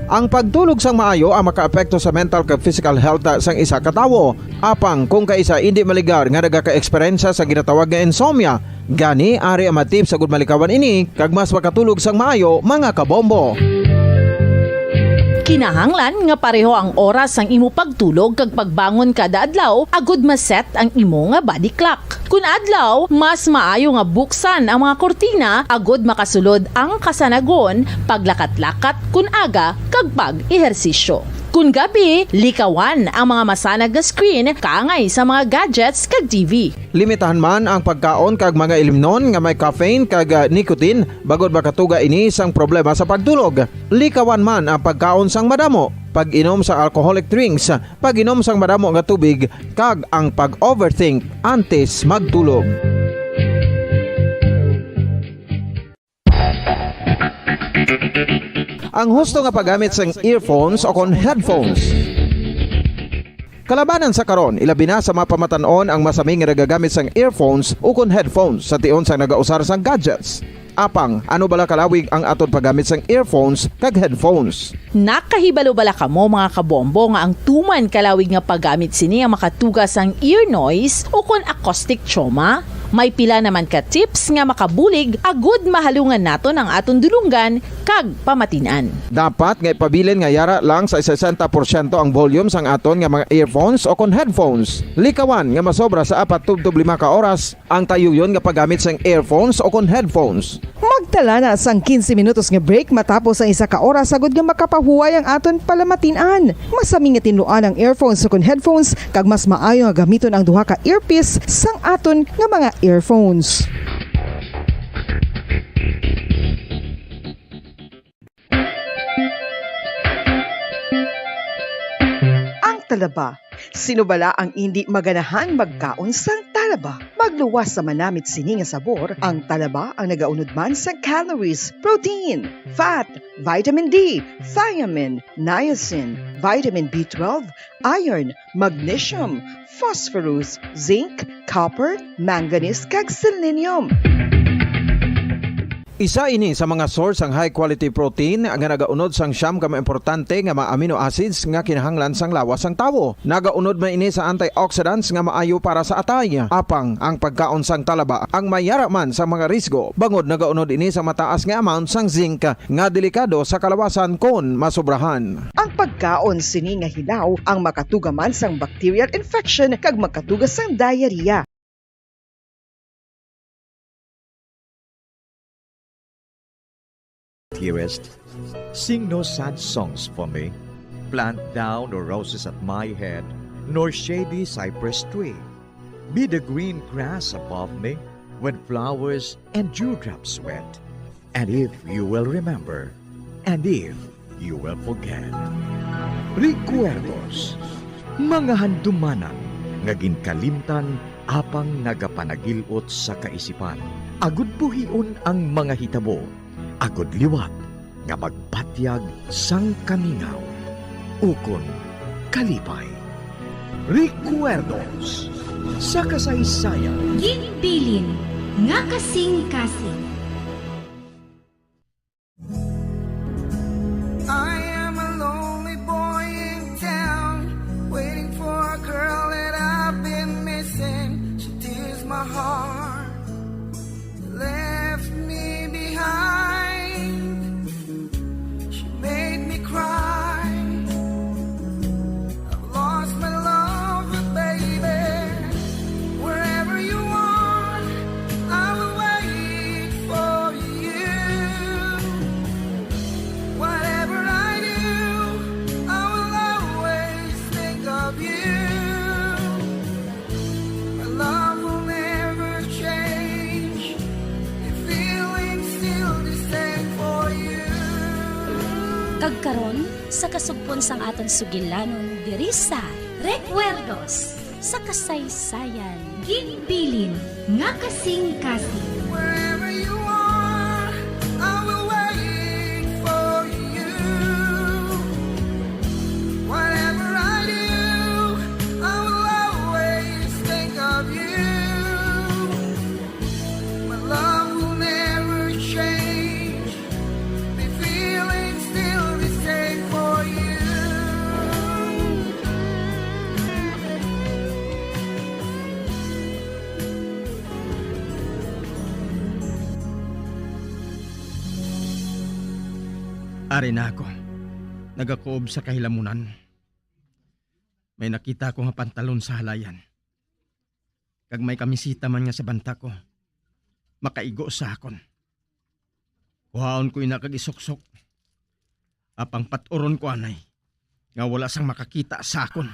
Ang pagtulog sang maayo ang makaapekto sa mental kag physical health sang isa ka tawo. Apang kung kaisa indi maligar nga nagaka-eksperyensya sa ginatawag nga insomnia, gani ari ang mga tips agud malikawan ini kag mas makatulog sang maayo, mga kabombo. Kinahanglan nga pareho ang oras sang imo pagtulog kag pagbangon kada adlaw agud ma-set ang imo nga body clock. Kun adlaw, mas maayo nga buksan ang mga kurtina agud makasulod ang kasanagon, paglakat-lakat kun aga, kag pag-ehersisyo. Kun gabi, likawan ang mga masanag nga screen kaangay sa mga gadgets kag T V. Limitahan man ang pagkaon kag mga ilimnon nga may caffeine kag, ah, nicotine, bangod makatuga ini sang problema sa pagtulog. Likawan man ang pagkaon sang madamo, pag-inom sa alcoholic drinks, pag-inom sang madamo nga tubig, kag ang pag-overthink antes magtulog. Ang husto nga paggamit sang earphones o kon headphones. Kalabanan sa karon, ilabi na sa mga pamatan-on ang masami nga nagagamit sang earphones o kon headphones sa tion sang nagausar sang gadgets. Apang, ano bala kalawig ang aton paggamit sang earphones kag headphones? Nakahibalo bala kamo, mga kabombo, nga ang tuman kalawig nga paggamit sini ang makatuga sang ear noise o kon acoustic trauma? May pila naman ka tips nga makabulig agud mahalungan naton ang aton dulonggan kag pamatin-an. Dapat nga ipabilin nga yara lang sa sesenta porsyento ang volume sang aton nga mga earphones o kon headphones. Likawan nga masobra sa apat tubtob lima ka oras ang tayuyon nga paggamit sang earphones o kon headphones. Magtala na sang quince minutos nga break matapos ang isa ka oras agud nga makapahuway ang aton palamatin-an. Masami nga tinluan ang earphones ukon headphones, kag mas maayo nga gamiton ang duha ka earpiece sang aton nga mga earphones. Ang talaba. Sino bala ang indi maganahan magkaon sang talaba? Magluwas sa manamit sini nga sabor, ang talaba ang nagaunod man sang calories, protein, fat, vitamin D, thiamine, niacin, vitamin B twelve, iron, magnesium, phosphorus, zinc, copper, manganese, kag selenium. Isa ini sa mga source sang high quality protein nga nagaunod sang siyam ka mga importante nga mga amino acids nga kinahanglan sang lawas sang tawo. Nagaunod man ini sa antioxidants nga maayo para sa atay. Apang ang pagkaon sang talaba ang mayara man sa mga risgo, bangod nagaunod ini sa mataas nga amount sang zinc nga delikado sa kalawasan kon masobrahan. Ang pagkaon sini nga hilaw ang makatuga man sang bacterial infection kag makatuga sang diarrhea. Dearest, sing no sad songs for me. Plant thou no roses at my head, nor shady cypress tree. Be the green grass above me, when flowers and dewdrops wet. And if you will remember, and if you will forget. Recuerdos, mga handumanan nga ginkalimtan apang nagapanagil-ot sa kaisipan. Agud buhion ang mga hitabo, agud liwat nga magpatyag sang kamingaw ukon kalipay. Recuerdos sa kasaysayan. Ginbilin nga kasing-kasing. I am a lonely boy in town, waiting for a girl that I've been missing. She tears my heart, left me behind. She made me cry. I've lost my love, but baby, wherever Karon, sa kasugpon sang aton sugilanon diri sa Recuerdos sa Kasaysayan. Ginbilin nga kasing-kasing. Wherever you are, I will wait for you. Whatever I do, I will always think of you. My love will never change. My feelings still the same for you. Ari na ako, nagakuob sa kahilamunan. May nakita ako nga pantalon sa halayan, kag may kamisita man nga sa banta ko. Makaigo sa akon. Kuhaon ko ina kag isuksok. Apang pat-uron ko anay nga wala sang makakita sa akon.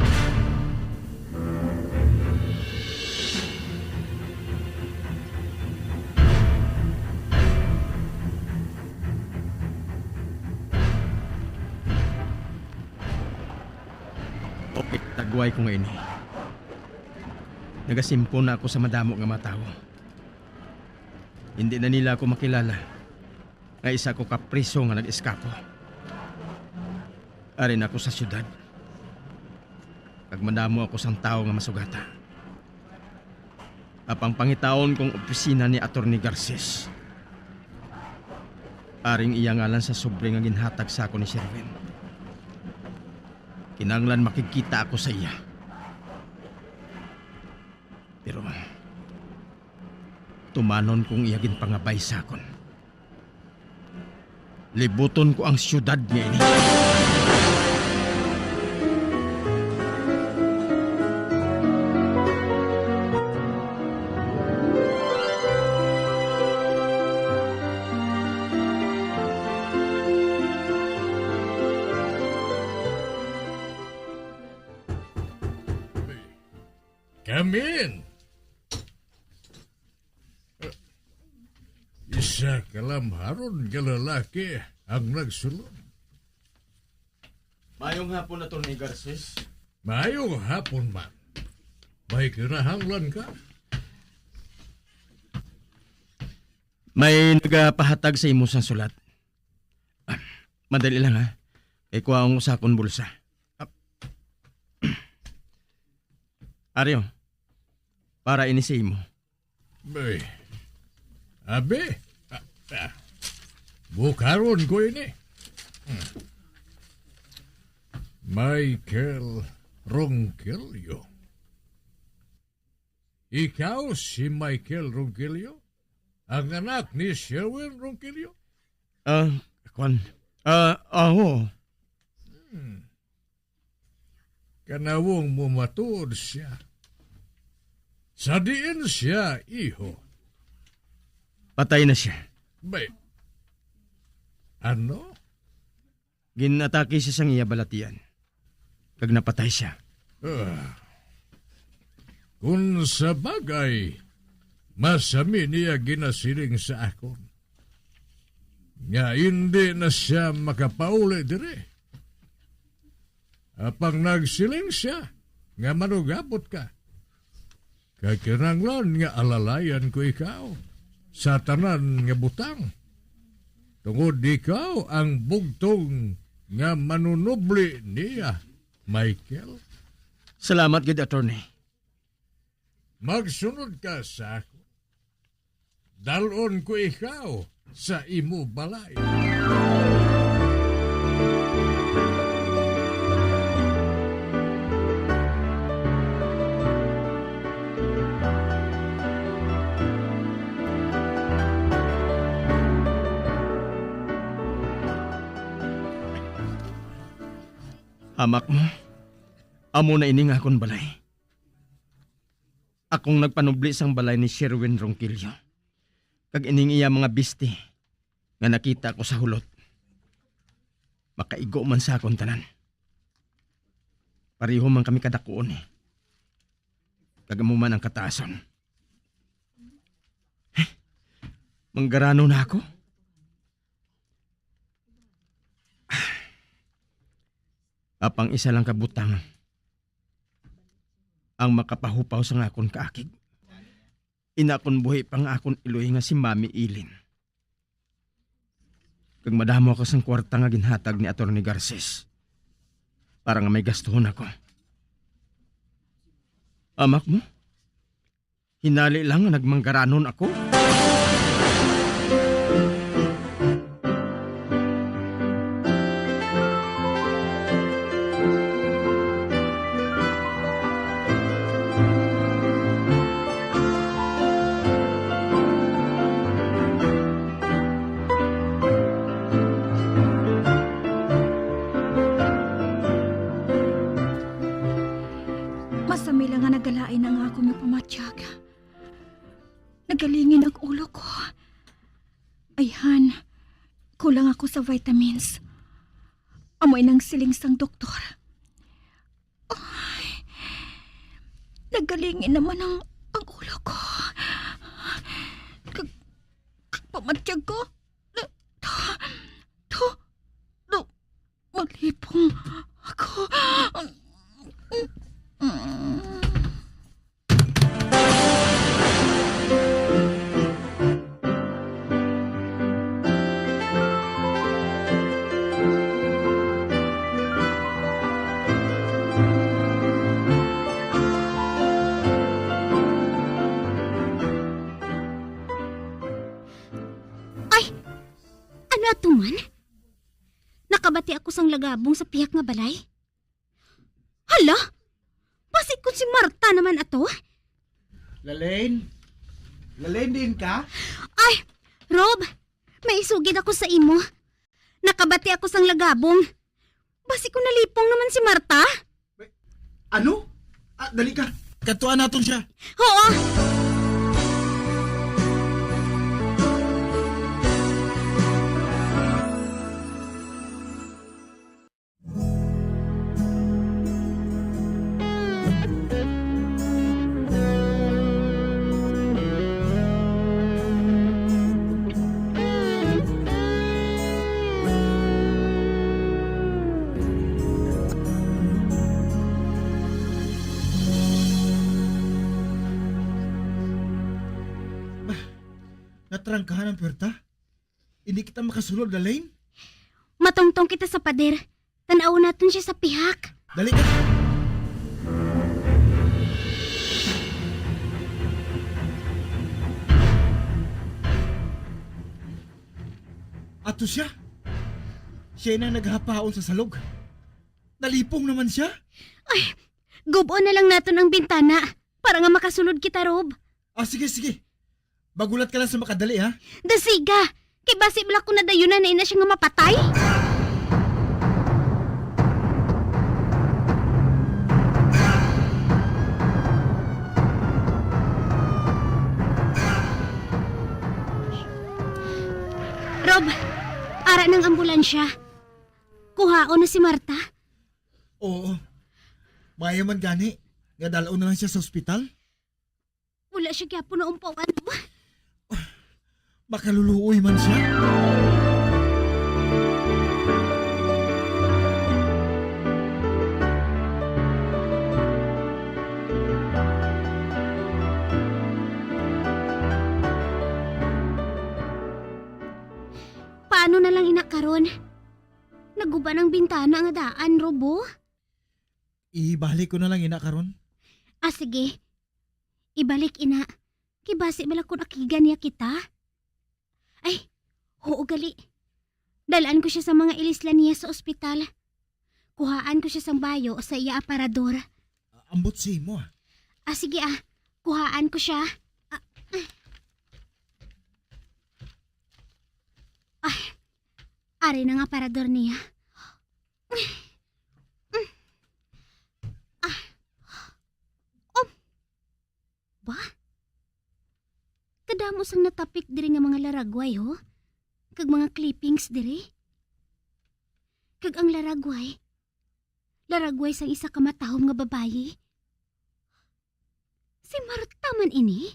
Okay, tagway ko nga ini. Nagasimpon na ako sa madamo nga mga tawo. Hindi na nila ako makilala nga isa ko ka priso nga nag-eskapo. Ari na ako sa siyudad, kag madamo ako sang tawo nga masugata. Apang pangitaon kong opisina ni Attorney Garces. Aring iya ngalan sa sobre nga ginhatag sa akon ni Sherwin. Kinahanglan makigkita ako sa iya. Pero tumanon kong iya ginpangabay sa akon. Libuton ko ang siyudad nga ini. Come in. Isa ka lamharon nga lalaki ang nagsulod. Mayong hapon, Attorney Garces. Mayong hapon man. May kinahanglan ka? May nagapahatag sa imo sang sulat. Ah, madali lang, ha. Kay kuhaon ko sa akon bulsa. Ah, Ari, para ini sa imo. Bay. Abi? Ah, ah. Bukaron ko ini. Hmm. Michael Ronquillo. Ikaw si Michael Ronquillo? Ang anak ni Sherwin Ronquillo? Ah, kwan. Ah, aho. Hmm. Kanawong mo matuod siya. Sa diin siya, iho? Patay na siya. Bay, ano? Ginatake siya sang iya balatian, kag napatay siya. Ah. Kung sa bagay, masami niya ginasiling sa akon nga indi na siya makapauli diri. Apang nagsiling sia nga manugabot ka, kag kinahanglan nga alalayan ko ikaw sa tanan nga butang, tungod ikaw ang bugtong nga manunubli niya, Michael. Salamat gid, attorney. Magsunod ka sa akon. Dal-on ko ikaw sa imo balay. Amak mo, amo na ini nga akon balay. Akong nagpanubli sang balay ni Sherwin Ronquillo, kag ining iya mga bisti nga nakita ko sa hulot. Makaigo man sa akon tanan. Pareho man kami kadakuon, eh. Kag amo man ang kataason. Eh, manggarano na ako. Apang isa lang ka butang ang makapahupaw sang akon kaakig. Ina kon buhi pa nga akon iloy nga si Mami Ilin. Kag madamo ako sang kwarta nga ginhatag ni Attorney Garces para nga may gastuhon ako. Amak mo? Hinali lang nga nagmanggaranon ako. Masami lang nga nagalain ang akon nga pamatyag. Nagalingin ang ulo ko. Ayhan, kulang ako sa vitamins. Amo inang siling sang doktor. Ay, nagalingin naman ang, ang ulo ko. Kag, kag pamatyag ko. To, to, to, malipong ako. Ay! Ano ato man? Nakabati ako sang lagabong sa pihak nga balay. Hala? Basi kon si Marta naman ato? Lalaine? Lalaine, diin ka? Ay, Rob, may isugid ako sa imo. Nakabati ako sang lagabong. Basi kon nalipong naman si Marta? Ano? Ah, dali ka. Kadtuan naton siya. Oo. Natrangkahan ang puwerta? Hindi kita makasulod, Lalaine. Matungtong kita sa pader. Tan-awon naton siya sa pihak. Dali ka. Ato siya. Siya na naghapaon sa salog. Nalipong naman siya. Ay, gub-on na lang naton ang bintana para nga makasulod kita, Rob. Ah, sige, sige. Magulat ka lang sa makadali, ha? Dasiga! Kay basi bala ko nadayunan na ina siya nga mapatay. Rob, ara nang ambulansya. Kuhaon na si Marta. Oo. Maayo man gani nga dal-on na lang siya sa ospital. Wala siya gyapon naumpawan. Makaluluoy man siya. Paano na lang ina karon? Naguba ang bintana nga daan, Rob, o. Ibalik ko na lang ina karon. Ah, sige. Ibalik ina. Kay basi bala kon akigan niya kita. Ay, oo gali. Dal-an ko siya sa mga ilislan niya sa ospital. Kuhaan ko siya sang bayo sa iya aparador. Ah, ambot sa imo, ah. Ah, sige, ah. Kuhaan ko siya. Ah, ah. Ay, ari na nga aparador niya. Ah. Oh. Ba? Kadamo sang natapik diri nga mga laragway, ho? Kag mga clippings diri. Kag ang laragway, laragway sang isa ka matahom nga babayi. Si Marta man ini?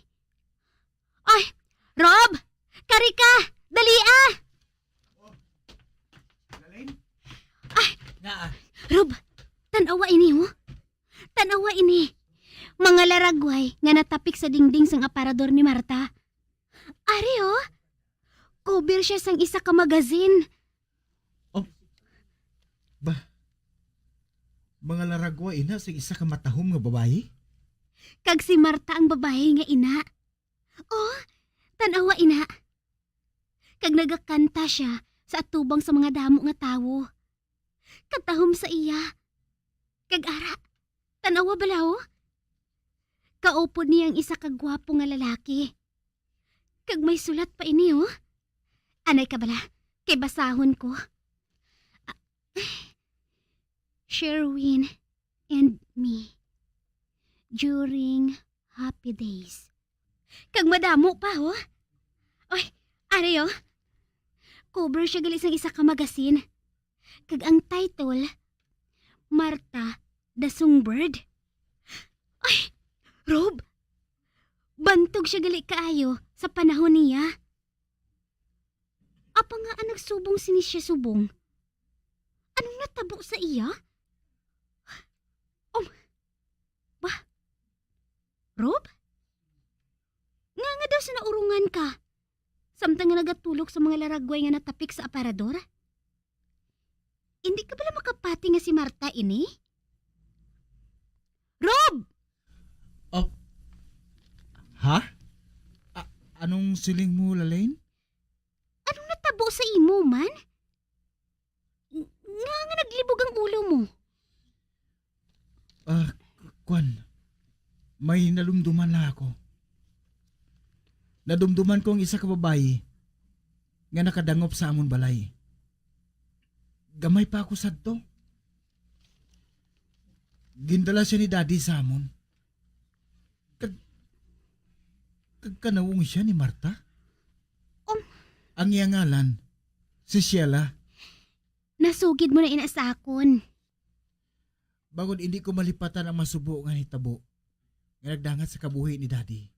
Ay, Rob! Kari ka! Dali, ah! Oh, Lalaine? Ay! Nga, ah. Rob, Tan-awa ini, oh. Tan-awa ini. Mga laragway nga natapik sa dingding sang aparador ni Marta. Ari, oh. Cover siya sang isa ka magazine. Oh, ba? Mga laragwa ina sa isa ka matahom nga babayi? Kag si Marta ang babayi nga ina. Oh, tan-awa ina. Kag nagakanta siya sa atubang sa mga damo nga tawo. Katahom sa iya. Kag ara, tan-awa bala, oh. Kaupod niya ang isa ka gwapo nga lalaki. Kag may sulat pa ini, oh. Anay ka bala, kay basahon ko. Ah, Sherwin and me during happy days. Kag madamo pa, oh. Oy, ari, oh. Cover siya gali sang isa ka magazine. Kag ang title, Marta the Songbird. Ay, Rob, bantog siya gali kaayo sa panahon niya. Apa nga ang nagsubong sini siya subong? Anong natabo sa iya? Um, ba? Rob? Nga nga daw sa naurungan ka? Samtang nga nagatulok sa mga laragway nga natapik sa aparador? Hindi ka bala makapati nga si Marta ini? Rob! Oh. Ha? A-, anong siling mo, Lalaine? Anong natabo sa imo man? Nga nga naglibog ang ulo mo? Ah, kwan. May nadumduman lang ako. Nadumduman ko ang isa ka babayi nga nakadangop sa amon balay. Gamay pa ako sadto. Gindala siya ni Daddy sa amon. Kag, kag kanawong siya ni Marta? Um. Ang iya ngalan, si Sheila. Nasugid mo na ina sa akon. Bangod hindi ko malipatan ang masubo nga hitabo nga nagdangat sa kabuhi ni Daddy.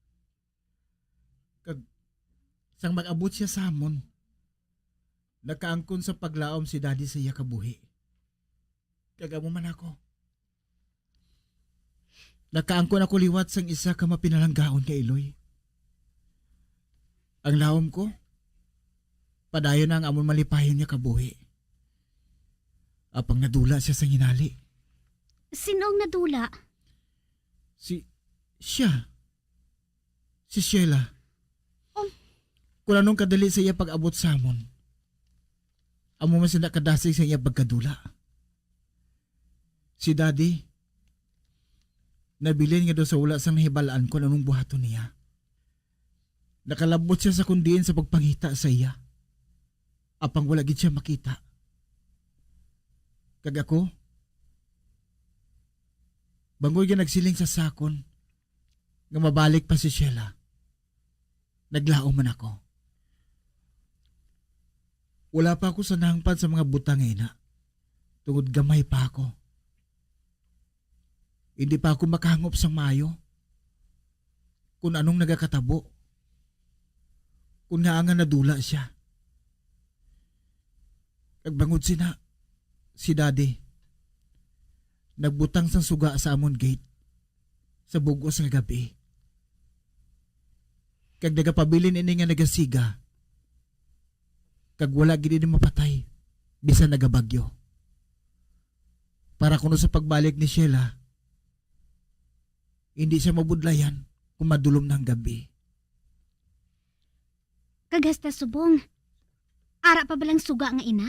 Kag sang mag-abot siya sa amon, nakaangkon sa paglaom si Daddy sa iya kabuhi. Kag amo man ako. Nakaangkon ako liwat sang isa ka mapinalanggaon nga iloy. Ang laom ko, padayon na ang amon malipayon nga kabuhi. Apang nadula siya sa hinali. Sino ang nadula? Si, siya. Si Sheila. Um. Kung anong kadali sa iya pag-abot sa amon, amo man sina kadasig sa iya pagkadula. Si Daddy, nabilin nga daw sa wala sang nahibal-an kung anong buhaton niya. Nakalabot siya sa kundiin sa pagpangita sa iya. Apang wala gid siya makita. Kag ako, bangod nga nagsiling sa sakon nga mabalik pa si Sheila, naglaom man ako. Wala pa ako sa nahangpan sa mga butang nga ina, tungod gamay pa ako. Hindi pa ako makahangop sang maayo kung anong nagakatabo, kung ngaa nga nadula siya. Kag bangod sina, si Daddy nagbutang sang suga sa amon gate sa bug-os nga gab-i. Kag nagapabilin ini nga nagasiga, kag wala gid ini mapatay bisan nagabagyo. Para kuno sa pagbalik ni Sheila, hindi siya mabudlayan kung madulom na ang gab-i. Kag hasta subong, ara pa balang suga nga ina?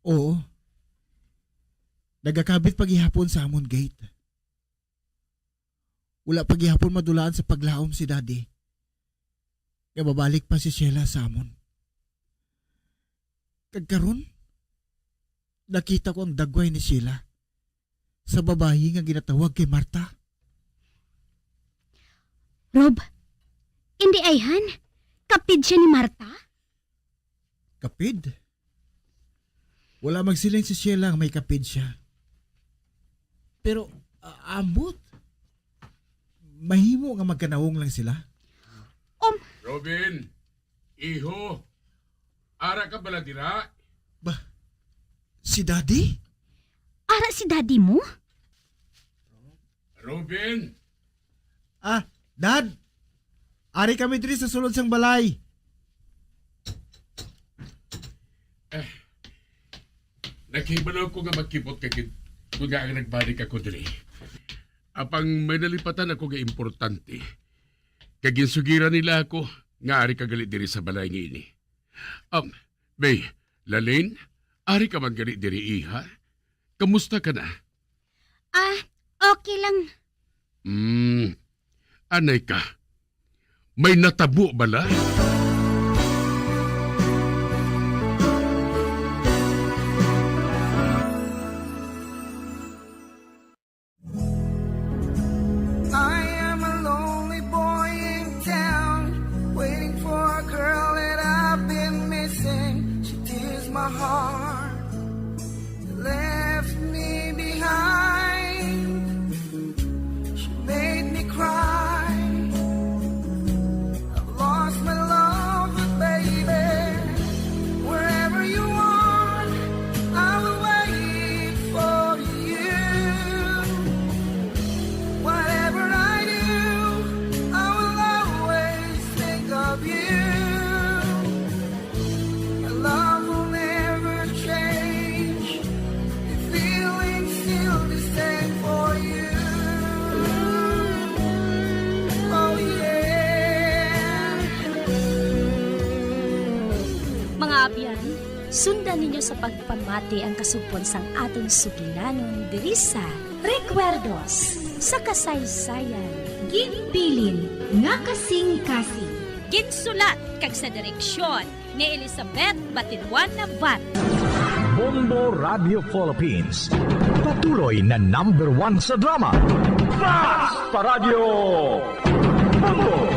Oo. Nagakabit pa gihapon sa amon gate. Wala pa gihapon madulaan sa paglaom si Daddy nga mabalik pa si Sheila sa amon. Kag karon, nakita ko ang dagway ni Sheila sa babayi nga ginatawag kay Marta. Rob, indi ayhan, kapid siya ni Marta? Kapid? Wala magsiling si Sheila nga may kapid siya. Pero, ah, ambot. Mahimo nga magkanawong lang sila. Um. Robin, iho, ara ka bala dira? Ba, si Daddy? Ara si Daddy mo? Ruben! Ah, Dad! Ari kami diri sa sulod sang balay. Eh, naghibalo ko nga magkibot ka gid kung nga ang nagbalik ako diri. Apang may nalipatan ako nga importante. Kag ginsugiran nila ako nga ari ka gali diri sa balay nga ini. Um, Bay, Lalin, ari ka man gali diri, iha? Kamusta ka na? Ah, okay lang. Hmm, anay ka. May natabo bala? I am a lonely boy in town, waiting for a girl that I've been missing. She tears my heart, left me behind. She made me cry. I've lost my love, but baby, wherever you are, I will wait for you. Whatever I do, I will always think of you. Our love will never change. The feeling's still the same for you. Oh, yeah. Mga abyan, sundan ninyo sa pagpamati ang kasugpon sang aton sugilanon diri sa Recuerdos sa Kasaysayan. Ginbilin nga kasing-kasing. Ginsulat kag sa direksyon ni Elizabeth Batiduan Navarro. Bombo Radio Philippines, patuloy na number one sa drama. Basta Radyo Bombo!